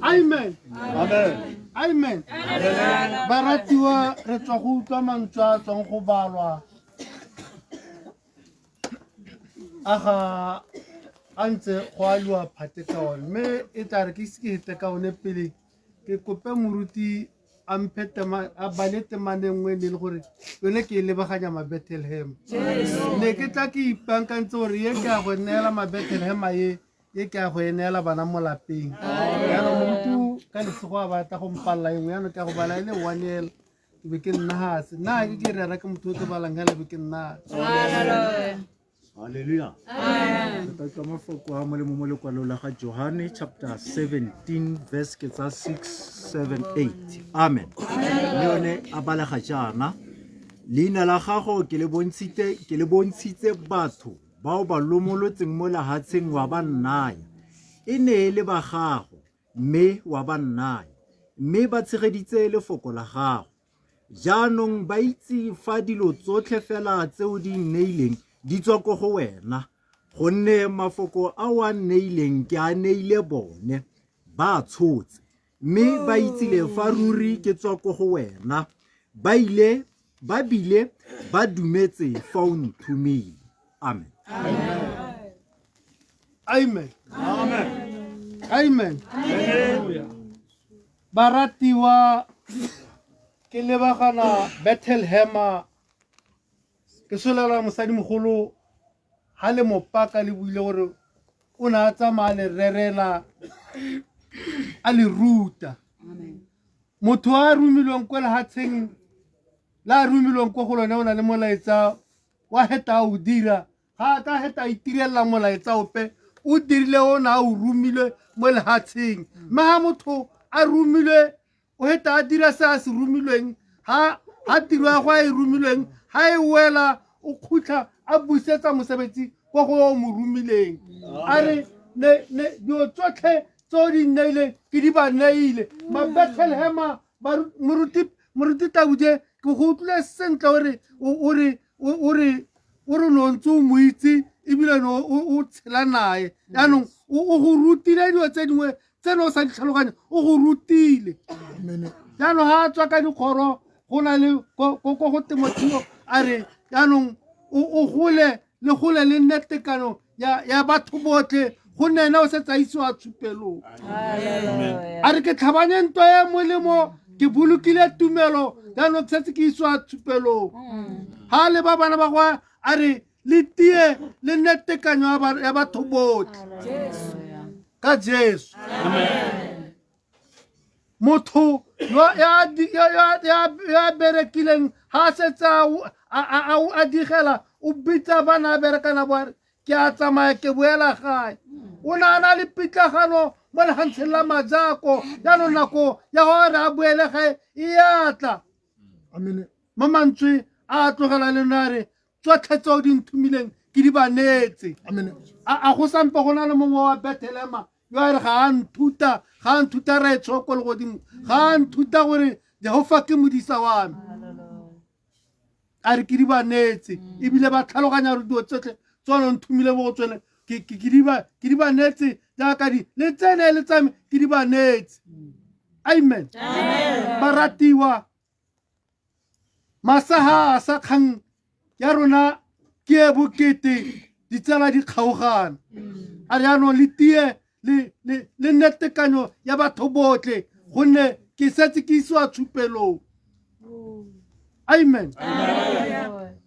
Speaker 4: Amen. Amen. Baratiwa re tswa go utlwa mantswe a tswang go balwa a ga a ntse go aliwa phate ka one, mme e tla re ke ise ke hete ka one pele ke kope moruti a mphe tema a bale temane nngwe ne e le gore yone ke e lebaganya ma-Bethlehem. Ne ke tla ke ipankantse gore ye ke a go neela ma-Bethlehem ye ye ke a go e neela bana mo lapeng. Jaanong moruti ka lesego a batla go mpalela e nngwe, jaanong ke a go bala e le one ela ke be ke nna gase nna ke ke rera ke motho o ke balang hela be ke nna.
Speaker 7: Hallelujah. Re tla utlwa mafoko a molemo mo lekwalong la ga Johane chapter 17 verse ke tsa 6 7 8. Amen. Mme yone a balega jaana: leina la gago ke le bontshitse ke le bontshitse batho bao ba lomolotseng mo lehatsheng wa ba nnaya. E ne e le ba gago mme wa ba nnaya, mme ba tshegeditse lefoko la gago. Jaanong ba itse fa dilo tsotlhe fela tseo di nneileng di tswa ko go wena, gonne mafoko a o a nneileng ke a neile bone, ba a tshotse, mme ba itsile fa ruri ke tswa ko go wena, ba ile ba bile ba dumetse fa o nthomile. Amen.
Speaker 8: Amen. Amen. Baratiwa ke lebagana Bethlehema ke solela mosadimogolo ha le mopaka le buile gore o ne a tsamaya le rerela a le ruta. Motho a romilweng kwa lehatsheng la a romilweng ko go lone o na le molaetsa wa heta a o dira ga a ka heta a itirela molaetsa ope o dirile o ne a o romilwe mo lehatsheng mme ga motho a romilwe o heta a dira se a se romilweng ha ha tiro ya go a e romilweng ha e wela o khutla a busetsa mosebetsi kwa go o mo romileng a re ne ne dilo tsotlhe tse o di nneileng ke di ba neile mabethelehema moruti moruti Tabuje ke go utlwile sentle ore ore ore ore no ntse o mo itse ebile no o tshela nae jaanong o go rutile dilo tse dingwe tse ne o sa di tlhaloganye o go rutile jaanong ga a tswa ka dikgoro go na le ko go temothuo a re jaanong o gole le gole le nne tekano ya batho botlhe gonne ena o setse a isiwa tshupelong a re ke tlhabanye ntwa e molemo ke bolokile tumelo jaanong ke setse ke isiwa tshupelong ga le ba bana ba gwa a re le tie le nne tekanyo ya batho botlhe ka Jesu. Motho ya berekileng ga a setse a digela o bitsa bana a berekana bo a re ke a tsamaya ke boela gae o ne a na le pitlagano mo lefatsheng la majako jaanong nako ya gore a boele gae e atla mo mantswe a tlogela le nna a re tsotlhe tseo di nthomileng ke di ba neetse a go sampe go na le mongwe wa Bethlehema yo a re ga a nthuta ga a nthuta retsho ko legodimo ga a nthuta gore Jehova ke modisa wa me a re ke di ba neetse ebile ba tlhaloganya gore dilo tsotlhe tsone nthomile mo go tsone ke di ba neetse jaaka di le tsene le tsame ke di ba neetse. Amen. Baratiwa masaha a sa kgang ya rona ke e bokete ditsala di kgaogana a re jaanong le tie le nne tekanyo ya batho botlhe gonne ke setse ke isiwa tshupelong. Amen.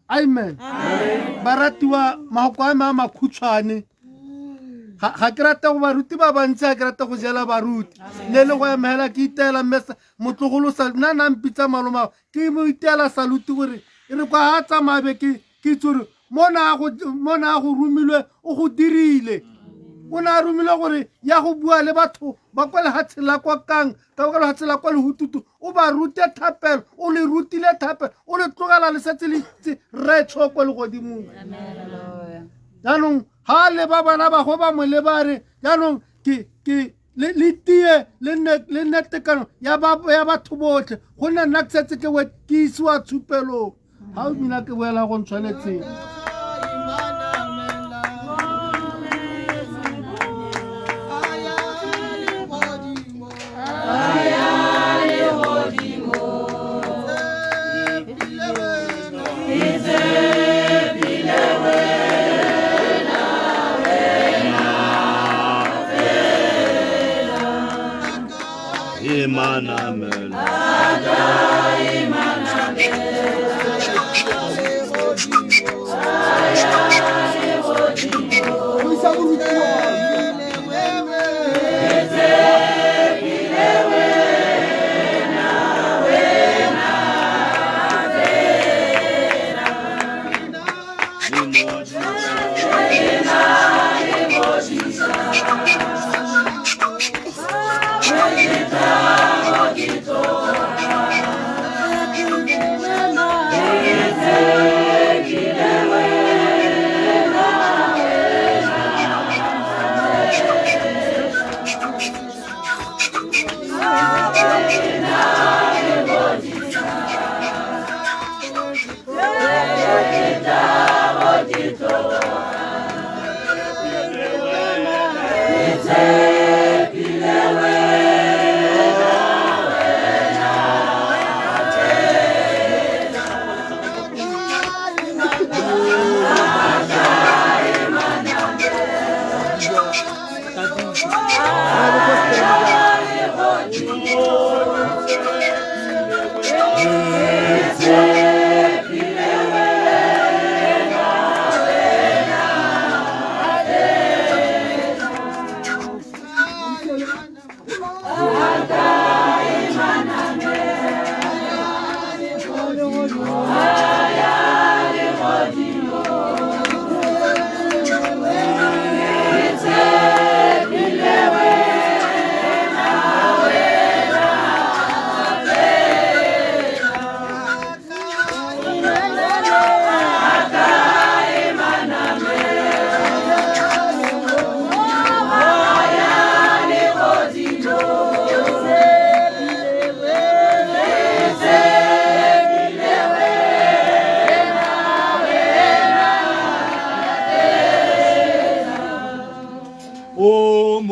Speaker 8: Amen. Baratiwa mahoko a me a makhutshwane ga ke rata go baruti ba bantsi ga ke rata go jela baruti ne le go emela ke iteela mme motlogolo sa nna na mpitsa maloma ke mo iteela saluti gore e re kwa a tsamaya be ke itse gore mo na a go romilwe o go dirile o ne a romilwe gore ya go bua le batho ba kwa lehatshe la kwa kang ka kwa lehatshe la kwa lehututu o ba rute thapelo o le rutile thapelo o le tlogela le setse le itse retsho kwa legodimong jaanong ga le ba bana ba go ba mo le ba re jaanong ke le tie le nne tekano ya batho botlhe gonne nna ke setse ke ke isiwa tshupelong ga o mina ke boela go ntshwanetseng.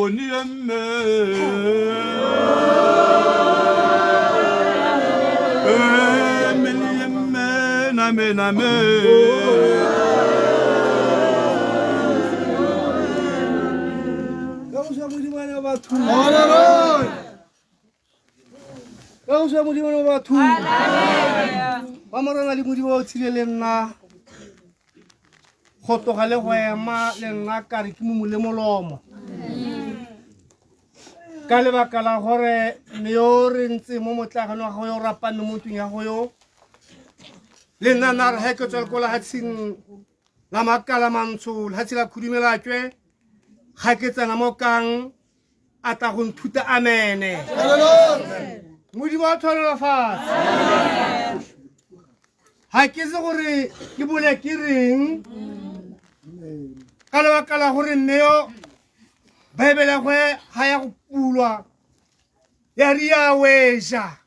Speaker 6: bone mme Amen, amen, amen.
Speaker 8: Ka go swa modimo le batho ba morena le modimo o tshile le nna go tloga le go ema le nna kare ke momo le molomo ka lebaka la gore mme yo re ntse mo motlagano wa go yo rapame mo ntlong ya go yo le nna nna re ge ke tswa ko lehatsheng la makala mantsho lehatshe la khudumelakwe ga ke tsena mo kang a tla go nthuta amene modimo wa tshwanela fatshe ga ke se gore ke bole ke reng ka lebaka la gore mme yo baebele gwe ga ya go pulwa ya re ya weja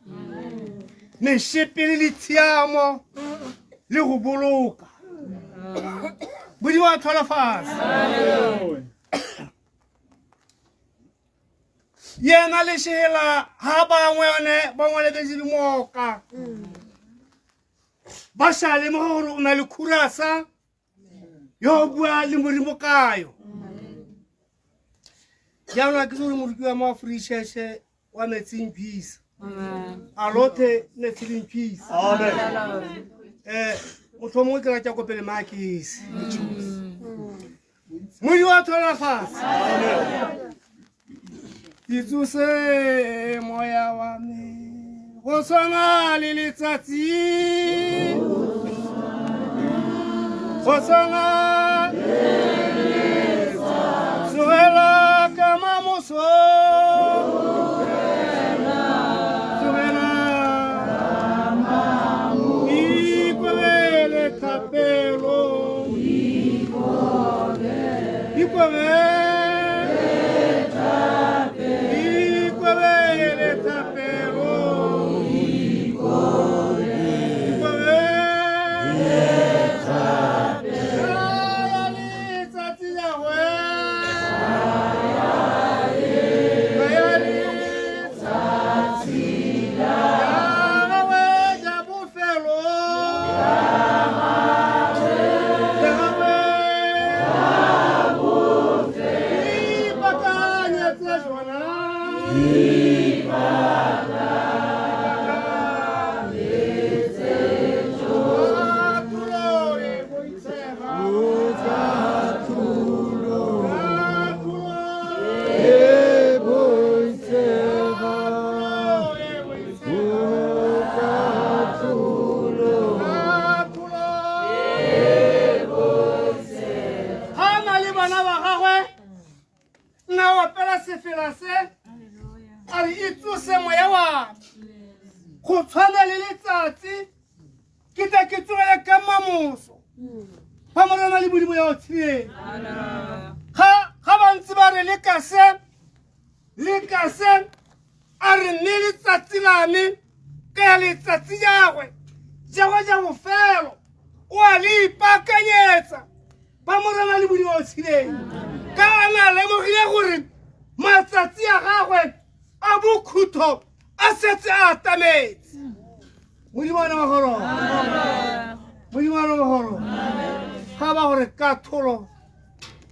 Speaker 8: mešepele le tshiamo le go boloka modimo wa tlhola fatshe yena le šela ga bangwe yone bangwe lebetse dimoka ba sa lemoga gore o na le khurasa yo bua le modimo kayo jaanong a ke se gore moruti wa mo free church wa metsing peace a lothe metsing peace motho mongwe ke rata ko pele maakese modimo wa thola fatshe itsose moya wa me go tshwana le letsatsi go tshwana tsogela ka mamoso tsogela ikobele thapelo ikobele thapelo ikobele thapelo letsatsi la gwe ya letsatsi la gagwe ja bofelo ja gagwe ipakanyetse jona Kathulo e boitshega. Kathulo e boitshega. Ga na le bana ba gagwe nna opela sefela se a re itsose moya wa me go tshwana le letsatsi ke tla ke tsogele ka mamoso fa morena le modimo ya o tshileng ga bantsi ba re le ka se a re mme letsatsi la me ka ya letsatsi jagwe jagwe ja bofelo o a le ipaakanyetsa ba morena le modimo o tshileng ka a na lemogile gore matsatsi a gagwe a bokhutho a setse a atametse modimo a ne magoro modimo a ne magoro ga ba gore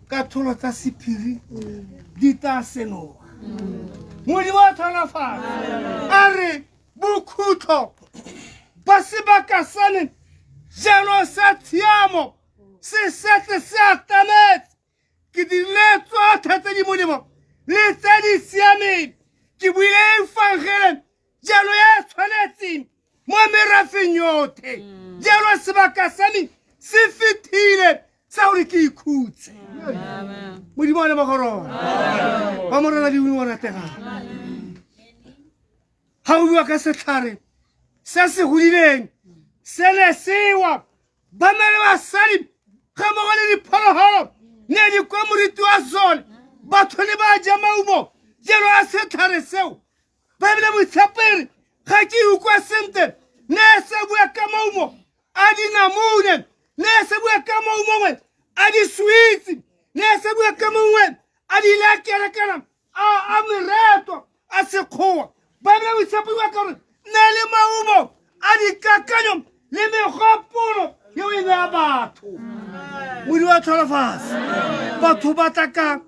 Speaker 8: katholo tsa sephiri di tla senoga modimo a tshwana fatshe a re bokhutlo ba sebaka sa me jalo sa tshiamo se setse se atametse ke dirile tsotlhe tse di molemo le tse di siameng ke buile efangele jalo ya tshwanetseng mo merafeng yotlhe jalo sebaka sa me se fetile sa gore ke ikhutse modimo a le mogorona ba morena le o rategang ga o bua ka setlhare se se godileng se ne sewa banna le basadi ga mmogo le diphologolo ne di kwa moriti wa sone batho le ba ja maumo jalo a setlhare seo baebele boitshepere ga ke ukwa sentle ne se bua ka maumo a dinamune ne se bua ka maumongwe a diswitsi ne se bua ka mongwe a dilakerekana a mereto a sekgowa. Baebele boitshepo bua ka gore ne le maungo a dikakanyo le megopolo yeo e naya batho. Modimo wa tlholofatse batho ba tla ka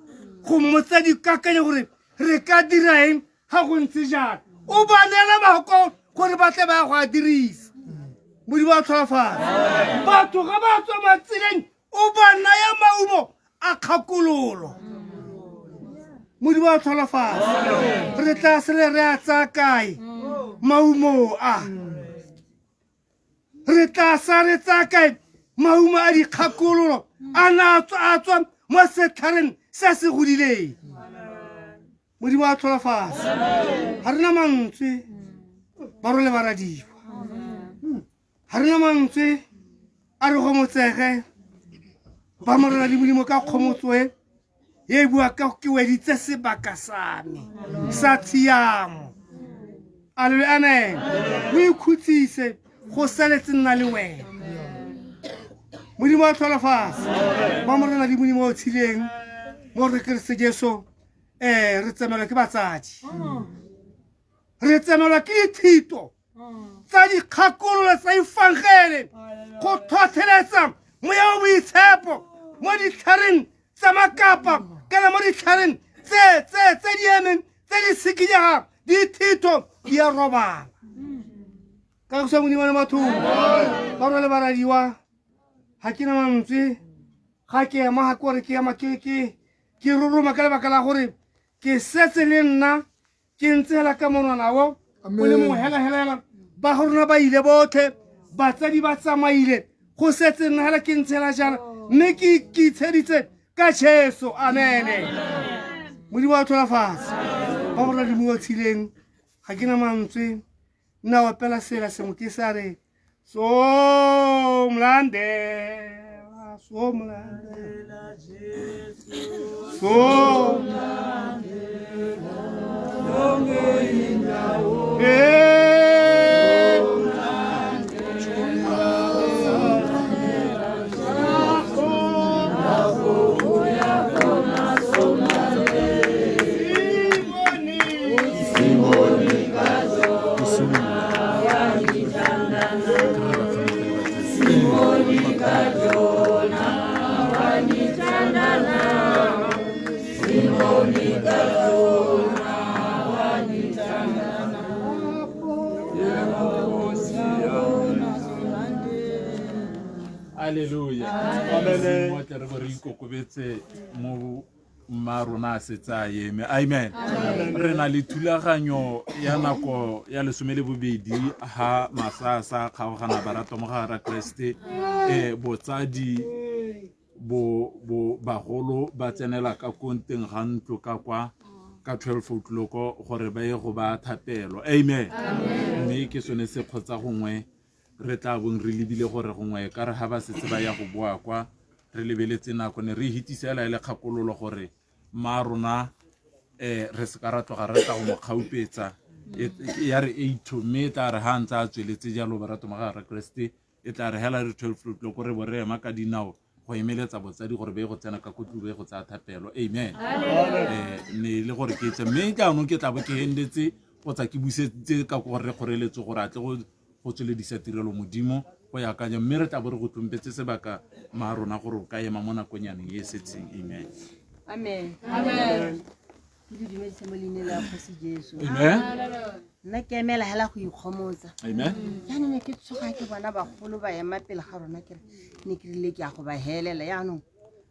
Speaker 8: go mmotsa dikakanyo gore re ka dira eng ga go ntse jang. O ba neela mako gore ba tle ba ya go a dirisa. Modimo wa tlholofatse batho ga ba tswa matseleng, o ba naya maungo a kgakololo. Modimo wa tlholofatse re tla sele re a tsaya kae maungo a? Re tla sa re tsaya kae maungo a dikgakololo a na a tswa mo setlhareng se se godileng? Modimo wa tlholofatse ga rena mantswe, ba role ba radiwa, ga rena mantswe a re gomotsege ba morena le Modimo ka kgomotsoe e bua ka ke weditse sebaka sa me sa tshiamo. Aleluya, amen. O ikhutsise go saletse nna le wena. Modimo wa tlholofatse ba morena le Modimo o tshileng mo re Keresete Jesu. Re tsemelwa ke batsadi, re tsemelwa ke dithito tsa dikgakololo tsa efangele go tlhotlheletsa moya o boitshepo mo ditlhareng tsa makapa kana mo ditlhareng tse di emeng tse di sekinyegang, dithito di a robala. Ka go sa Modimo le batho ba rwale ba radiwa. Ga ke na mantswe, ga ke ema ga kore ke ema ke roroma ka lebaka la gore ke setse le nna ke ntse hela ka monwana o o le mongwe hela hela hela. Ba go rona ba ile botlhe, batsadi ba tsamaile, go setse nna hela ke ntse hela jaana, mme ke itsheditse ka Jesu. Amene. Modimo wa tlhola fatshe ba go rona dimo o tshileng. Ga ke na mantswe, nna opela sela sengwe ke sa re somlandela, somlandela, somlandela yonke indawo.
Speaker 3: Alleluia. Amen. Tle re bo re ikokobetse mo mma rona a setse a eme. Amen. Re na le thulaganyo ya nako ya 12 ha masa sa kgaogana baratwa mo ga Kreste. Botsadi bo bagolo ba tsenela ka konteng ga ntlo ka kwa ka 12 o'clock gore ba ye go ba thapelo. Amen. Mme ke sone se kgotsa gongwe re tla bong re lebile gore gongwe ka re ha ba setse ba ya go boa kwa re lebeletse nako ne re hitisela e le kgakololo gore mma rona re se ka ra tloga re tla go mo kgaupetsa ya re 8, mme e tla re ha ntse a tsweletse jalo barato mo ga ra Kreste e tla re hela re 12 o'clock re bo re ema ka dinao go emeletsa botsadi gore ba ye go tsena ka kotlu ba ye go tsaya thapelo. Amen. Ne le gore ke tle mme jaanong ke tla bo ke hendetse kgotsa ke busetse ka gore re kgoreletse gore a tle go tsweledisa tirelo Modimo go ya kanya, mme re tla bo re go tlompetse sebaka ma rona gore o ka ema mo nakong yaneng e setseng. Amen.
Speaker 9: Amen. Amen. Ke le dumedise mo leineng la Kgosi Jesu.
Speaker 3: Amen.
Speaker 9: Nna ke emela hela go ikgomotsa.
Speaker 3: Amen.
Speaker 9: Jaanong ne ke tshoga ke bona bagolo ba ema pele ga rona, ke re ne ke rile ke ya go ba helela, jaanong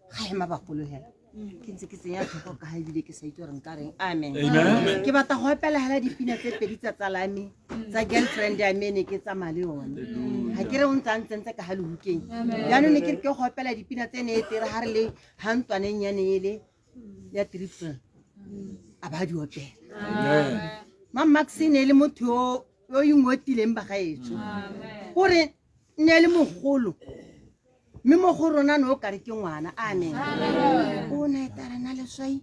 Speaker 9: ga ema bagolo hela ke ntse ke tsenya tlhogo ka ga ebile ke sa itse gore nka reng. Amen.
Speaker 3: Amen.
Speaker 9: Ke batla go opela hela dipina tse pedi tsa tsalame tsa girlfriend ya me, ne ke tsamaya le yone, ga ke re o ntse a ntsentse ka ga lehukeng. Jaanong ne ke re ke go opela dipina tse ne e tere ga re le ga ntlwaneng ya ne e le ya triple a ba di opela. Ma Max ne e le motho yo ingotileng bagaetsho, gore ne e le mogolo mme mo go rona ne o kare ke ngwana. Amen. O ne eta rena leswai.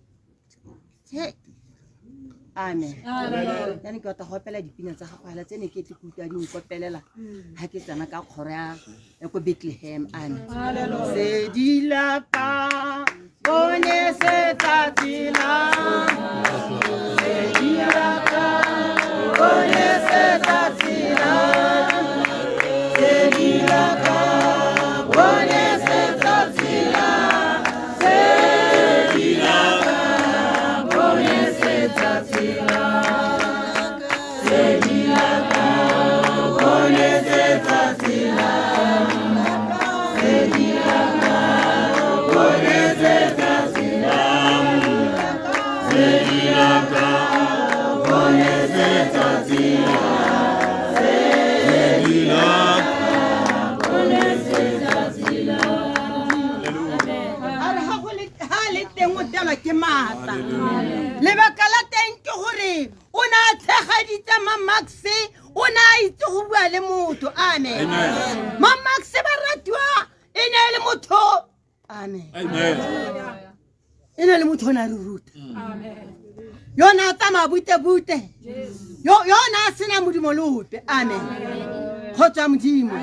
Speaker 9: Amen. Jaanong ke batla go opela dipina tsa gago hela tse ne ke tle ke utlwa di nkopelela ga ke tsena ka kgoro ya ko Bethlehem. Amen. Sedilaka bone setsatsi la motelwa ke maatla lebaka la teng ke gore o ne a tshegeditse mamaxe o ne a itse go bua le motho amen mamaxe ba ratiwa e ne e le motho amen e ne le motho o ne a re ruta yo ne a tsamaya butebute yo ne a sena modimo le ope amen kgotso ya modimo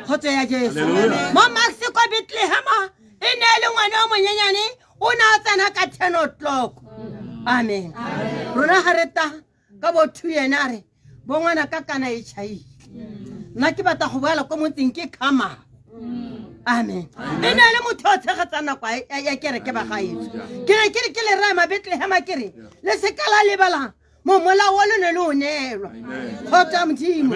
Speaker 9: kgotso ya jesu mo max kwa betlehema e ne e le ngwane o monyenyane o ne a tsena ka 10 o'clock amen rona ga re ta ka bo two ene a re bo ngwana ka kana e chaile nna ke batla go boela ko motseng ke kgama amen e ne e le motho o tshegetsa nako ya kereke ba gaetso ke ne ke re ke le raya mabetlehema ke re le seka la lebala mo molao wa lone le o neelwa kgotsa modimo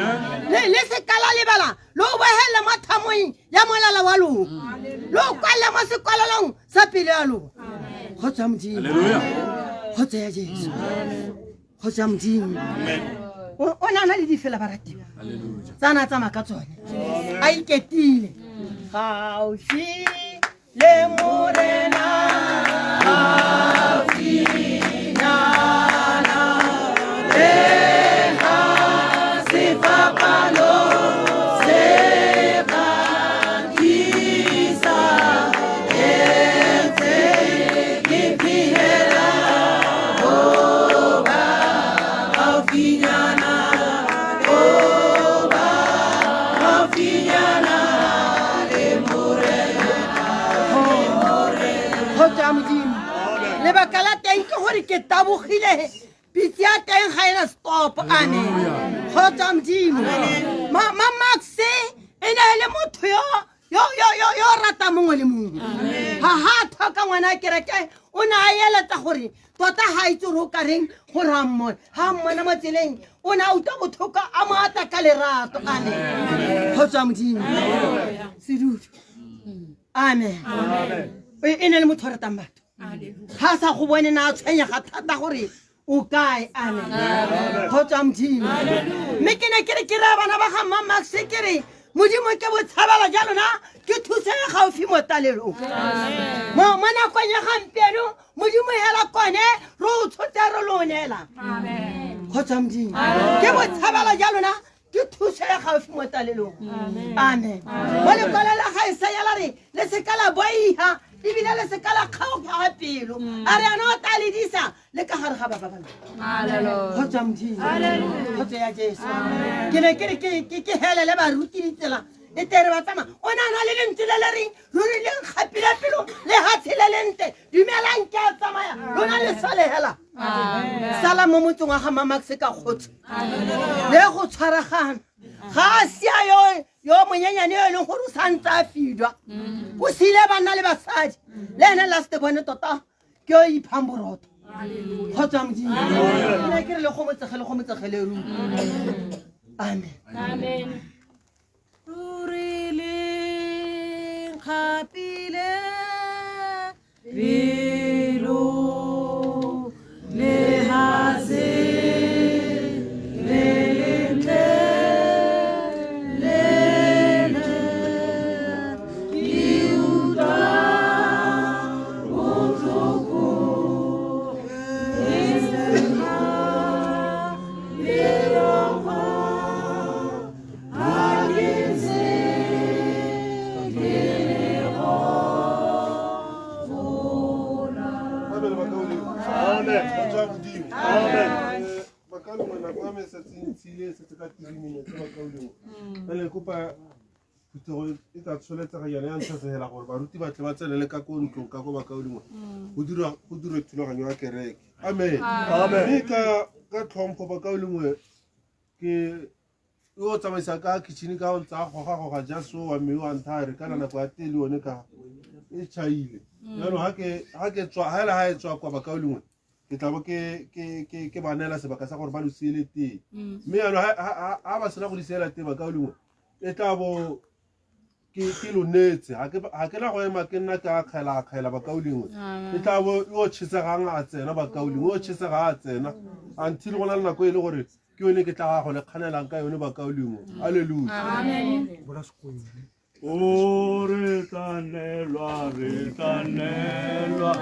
Speaker 9: le seka la lebala lo bohelele mo thamong ya molala wa lona lo kwalele mo sekwalelong sa pele ya lona kgotsa modimo kgotsa ya jesu kgotsa modimo o ne a na le difela baratiwa tsa na tsamaya ka tsone a iketile gaufi le morena gaufinyana le ga sefapano se kgakisa ntse ke phehela ho ba gaufinyana ho ba gaufinyana le morena kgotsa modimo lebaka la teng ke gore ke tabogile pitse ya teng ga ena stop amen kgotsa modimo ma max e ne e le motho yo yo yo yo yo rata mongwe le mongwe ga ga tlhoka ngwana a kereke o ne a eletsa gore tota ga itse gore o ka reng gore a mmone ga a mmona mo tseleng o ne a utlwa botlhoko a mo ata ka lerato amen kgotsa modimo sedudu amen e ne le motho o ratang batho ga a sa go bone na a tshwenyega thata gore o kae amen kgotsa modimo mme ke ne ke re ke raya bana ba ga mmamax ke re modimo ke botshabelo ja lona ke thuso e gaufi mo talelong mo nakong ya gampieno modimo hela kone re o tshotse re lo neela kgotsa modimo ke botshabelo ja lona ke thuso ya gaufi mo talelong amen mo lekwalo la ga Isaia la re le seka la boiha ebile le seka la kgaoga pelo a re ana o tla le disa le ka gare ga ba ba bana kgotsa modimo kgotsa ya Jesu ke ne ke re ke helele baruti ditsela e tere ba tsamaya o ne a na le lentswe le le reng ruri le nkgapile pelo le hatshe le lentle dumelang ke a tsamaya lona le sale hela sala mo motseng wa ga mamax ka kgotso le go tshwaragana ga a sia yo monyenyane yo e leng gore o sa ntse a fidwa o siile banna le basadi le ene last bone tota ke yo iphang borotho kgotsa modimo ke ne ke re le go motsege le go motsegele ruri amen
Speaker 2: amen
Speaker 9: ruri le nkgapile pelo le ha se le lentle lena ke utlwa botlhoko ke sena melomo ha ke ntse ke le gopola.
Speaker 8: Amen, bakaulengwe. Amen. Kgotsa Modimo. Amen. Bakaulengwe, nako ya me e setse e ntshile, e setse ka 3 minutes, bakaulengwe. Jale ke kopa phuthego e ka tsholetsega yone ya ntshasegela gore baruti ba tle ba tsenele ka ko ntlong ka ko bakaulengwe go dirwe thulaganyo ya kereke. Amen. Mme ka tlhompho bakaulengwe ke yo tsamaisa ka kitchen ka o ntse a goga-goga ja so wa mme wa ntha re kana nako ya tee le yone ka e tšhaile. Jaanong ha ke tswa ha ele ha e tswa kwa bakaulengwe ke tla bo ke ba neela sebaka sa gore ba lo siele tee. Mme jaanong ha ba sena go di siela tee bakaulengwe e tla bo ke lo neetse ha ke na go ema ke nna ke akgela bakaulengwe e tla bo yo tšhesegang a tsena bakaulengwe yo tšhesega a tsena until go na le nako e le gore ke yone ke tla go le kganelang ka yone bakaulengwe. Hallelujah.
Speaker 2: Amen.
Speaker 5: O re tla neelwa, re tla neelwa.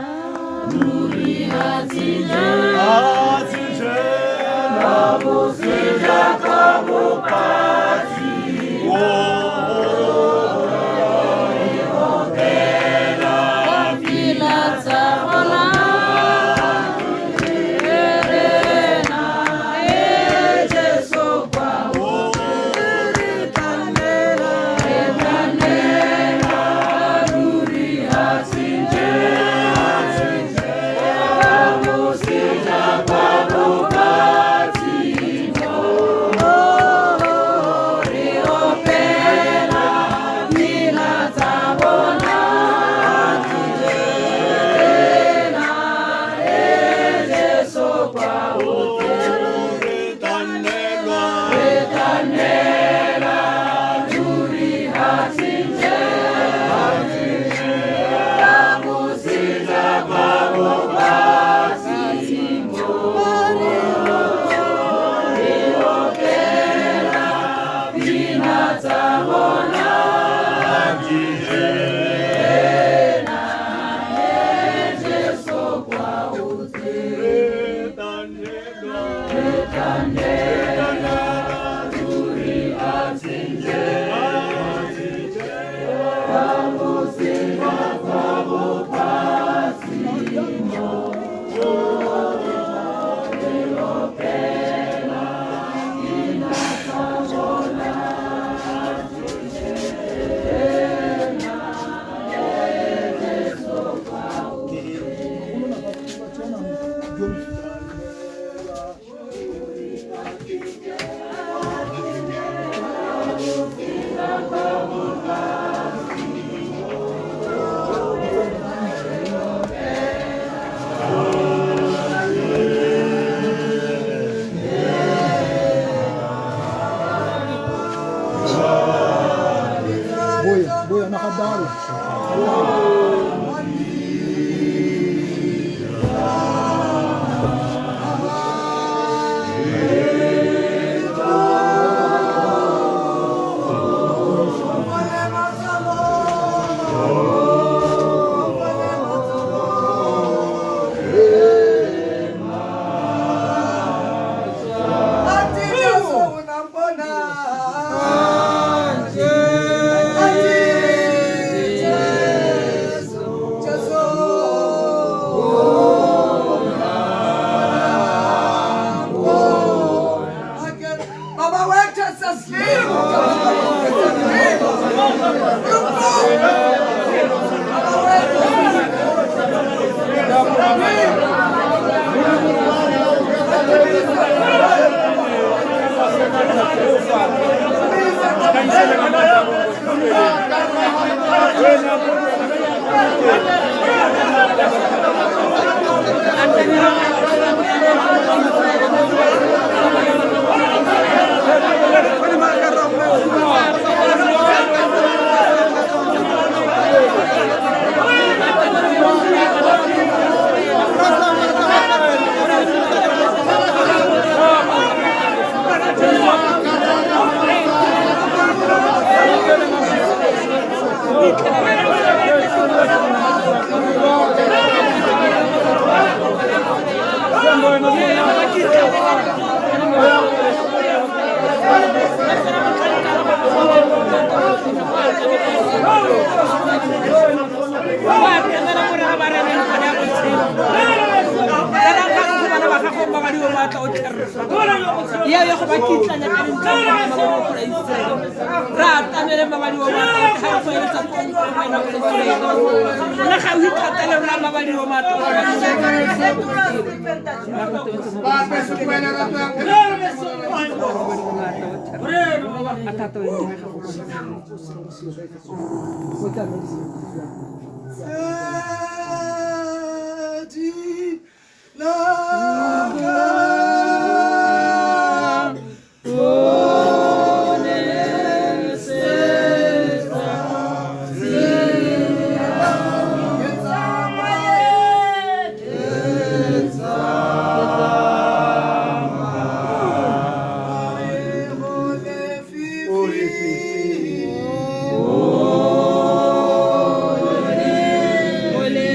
Speaker 2: Ole.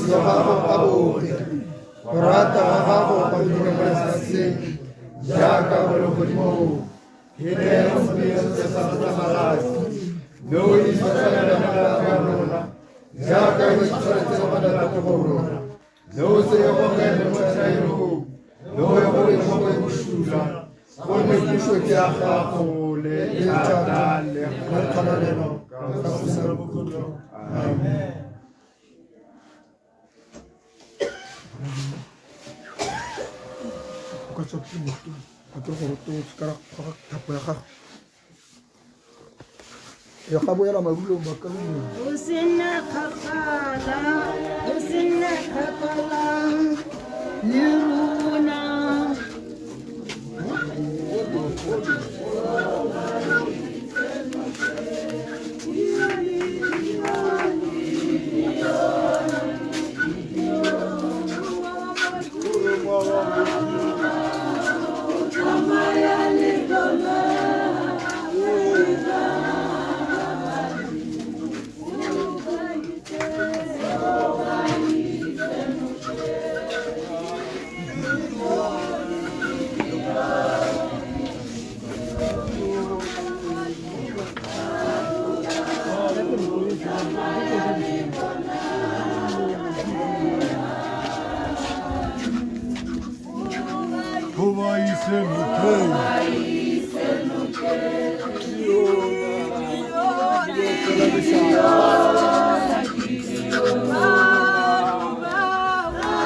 Speaker 10: jwa gago a botle. Go rata ga gago go dirwe mo lefatsheng jaaka mo legodimong. Re neele gompieno se sa rona malatsi, mme o itshwarele melato ya rona jaaka re itshwaretse melato go rona. Mme o se ye gogele mo thaelong, mme o ye go mo go bosula, gonne puso ke ya gago le thata le kgalalelo ka go sa bokhutlo. Amen.
Speaker 11: O ka tswa ke motho a ke gore o se ka goga thapo ya gago ya ga boela marulong ba ka
Speaker 2: O se nne kgakala, o se nne kgakala le rona. Tsamaya le bona.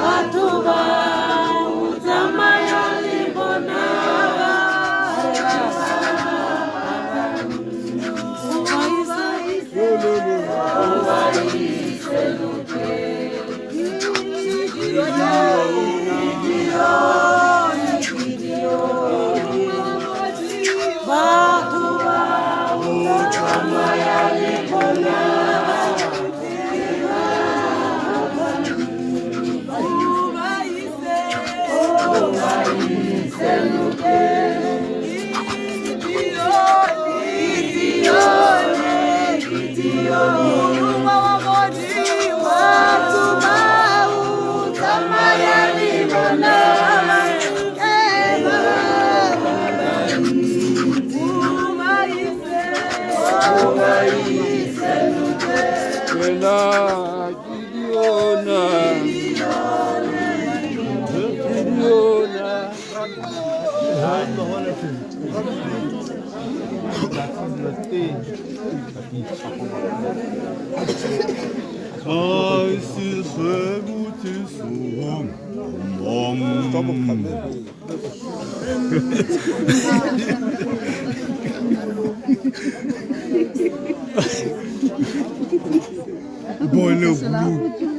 Speaker 2: Batho ba o tsamaya le bona. Batho ba o tsamaya le bona.
Speaker 6: Wena Gideona, Gideona.
Speaker 11: Bone blue.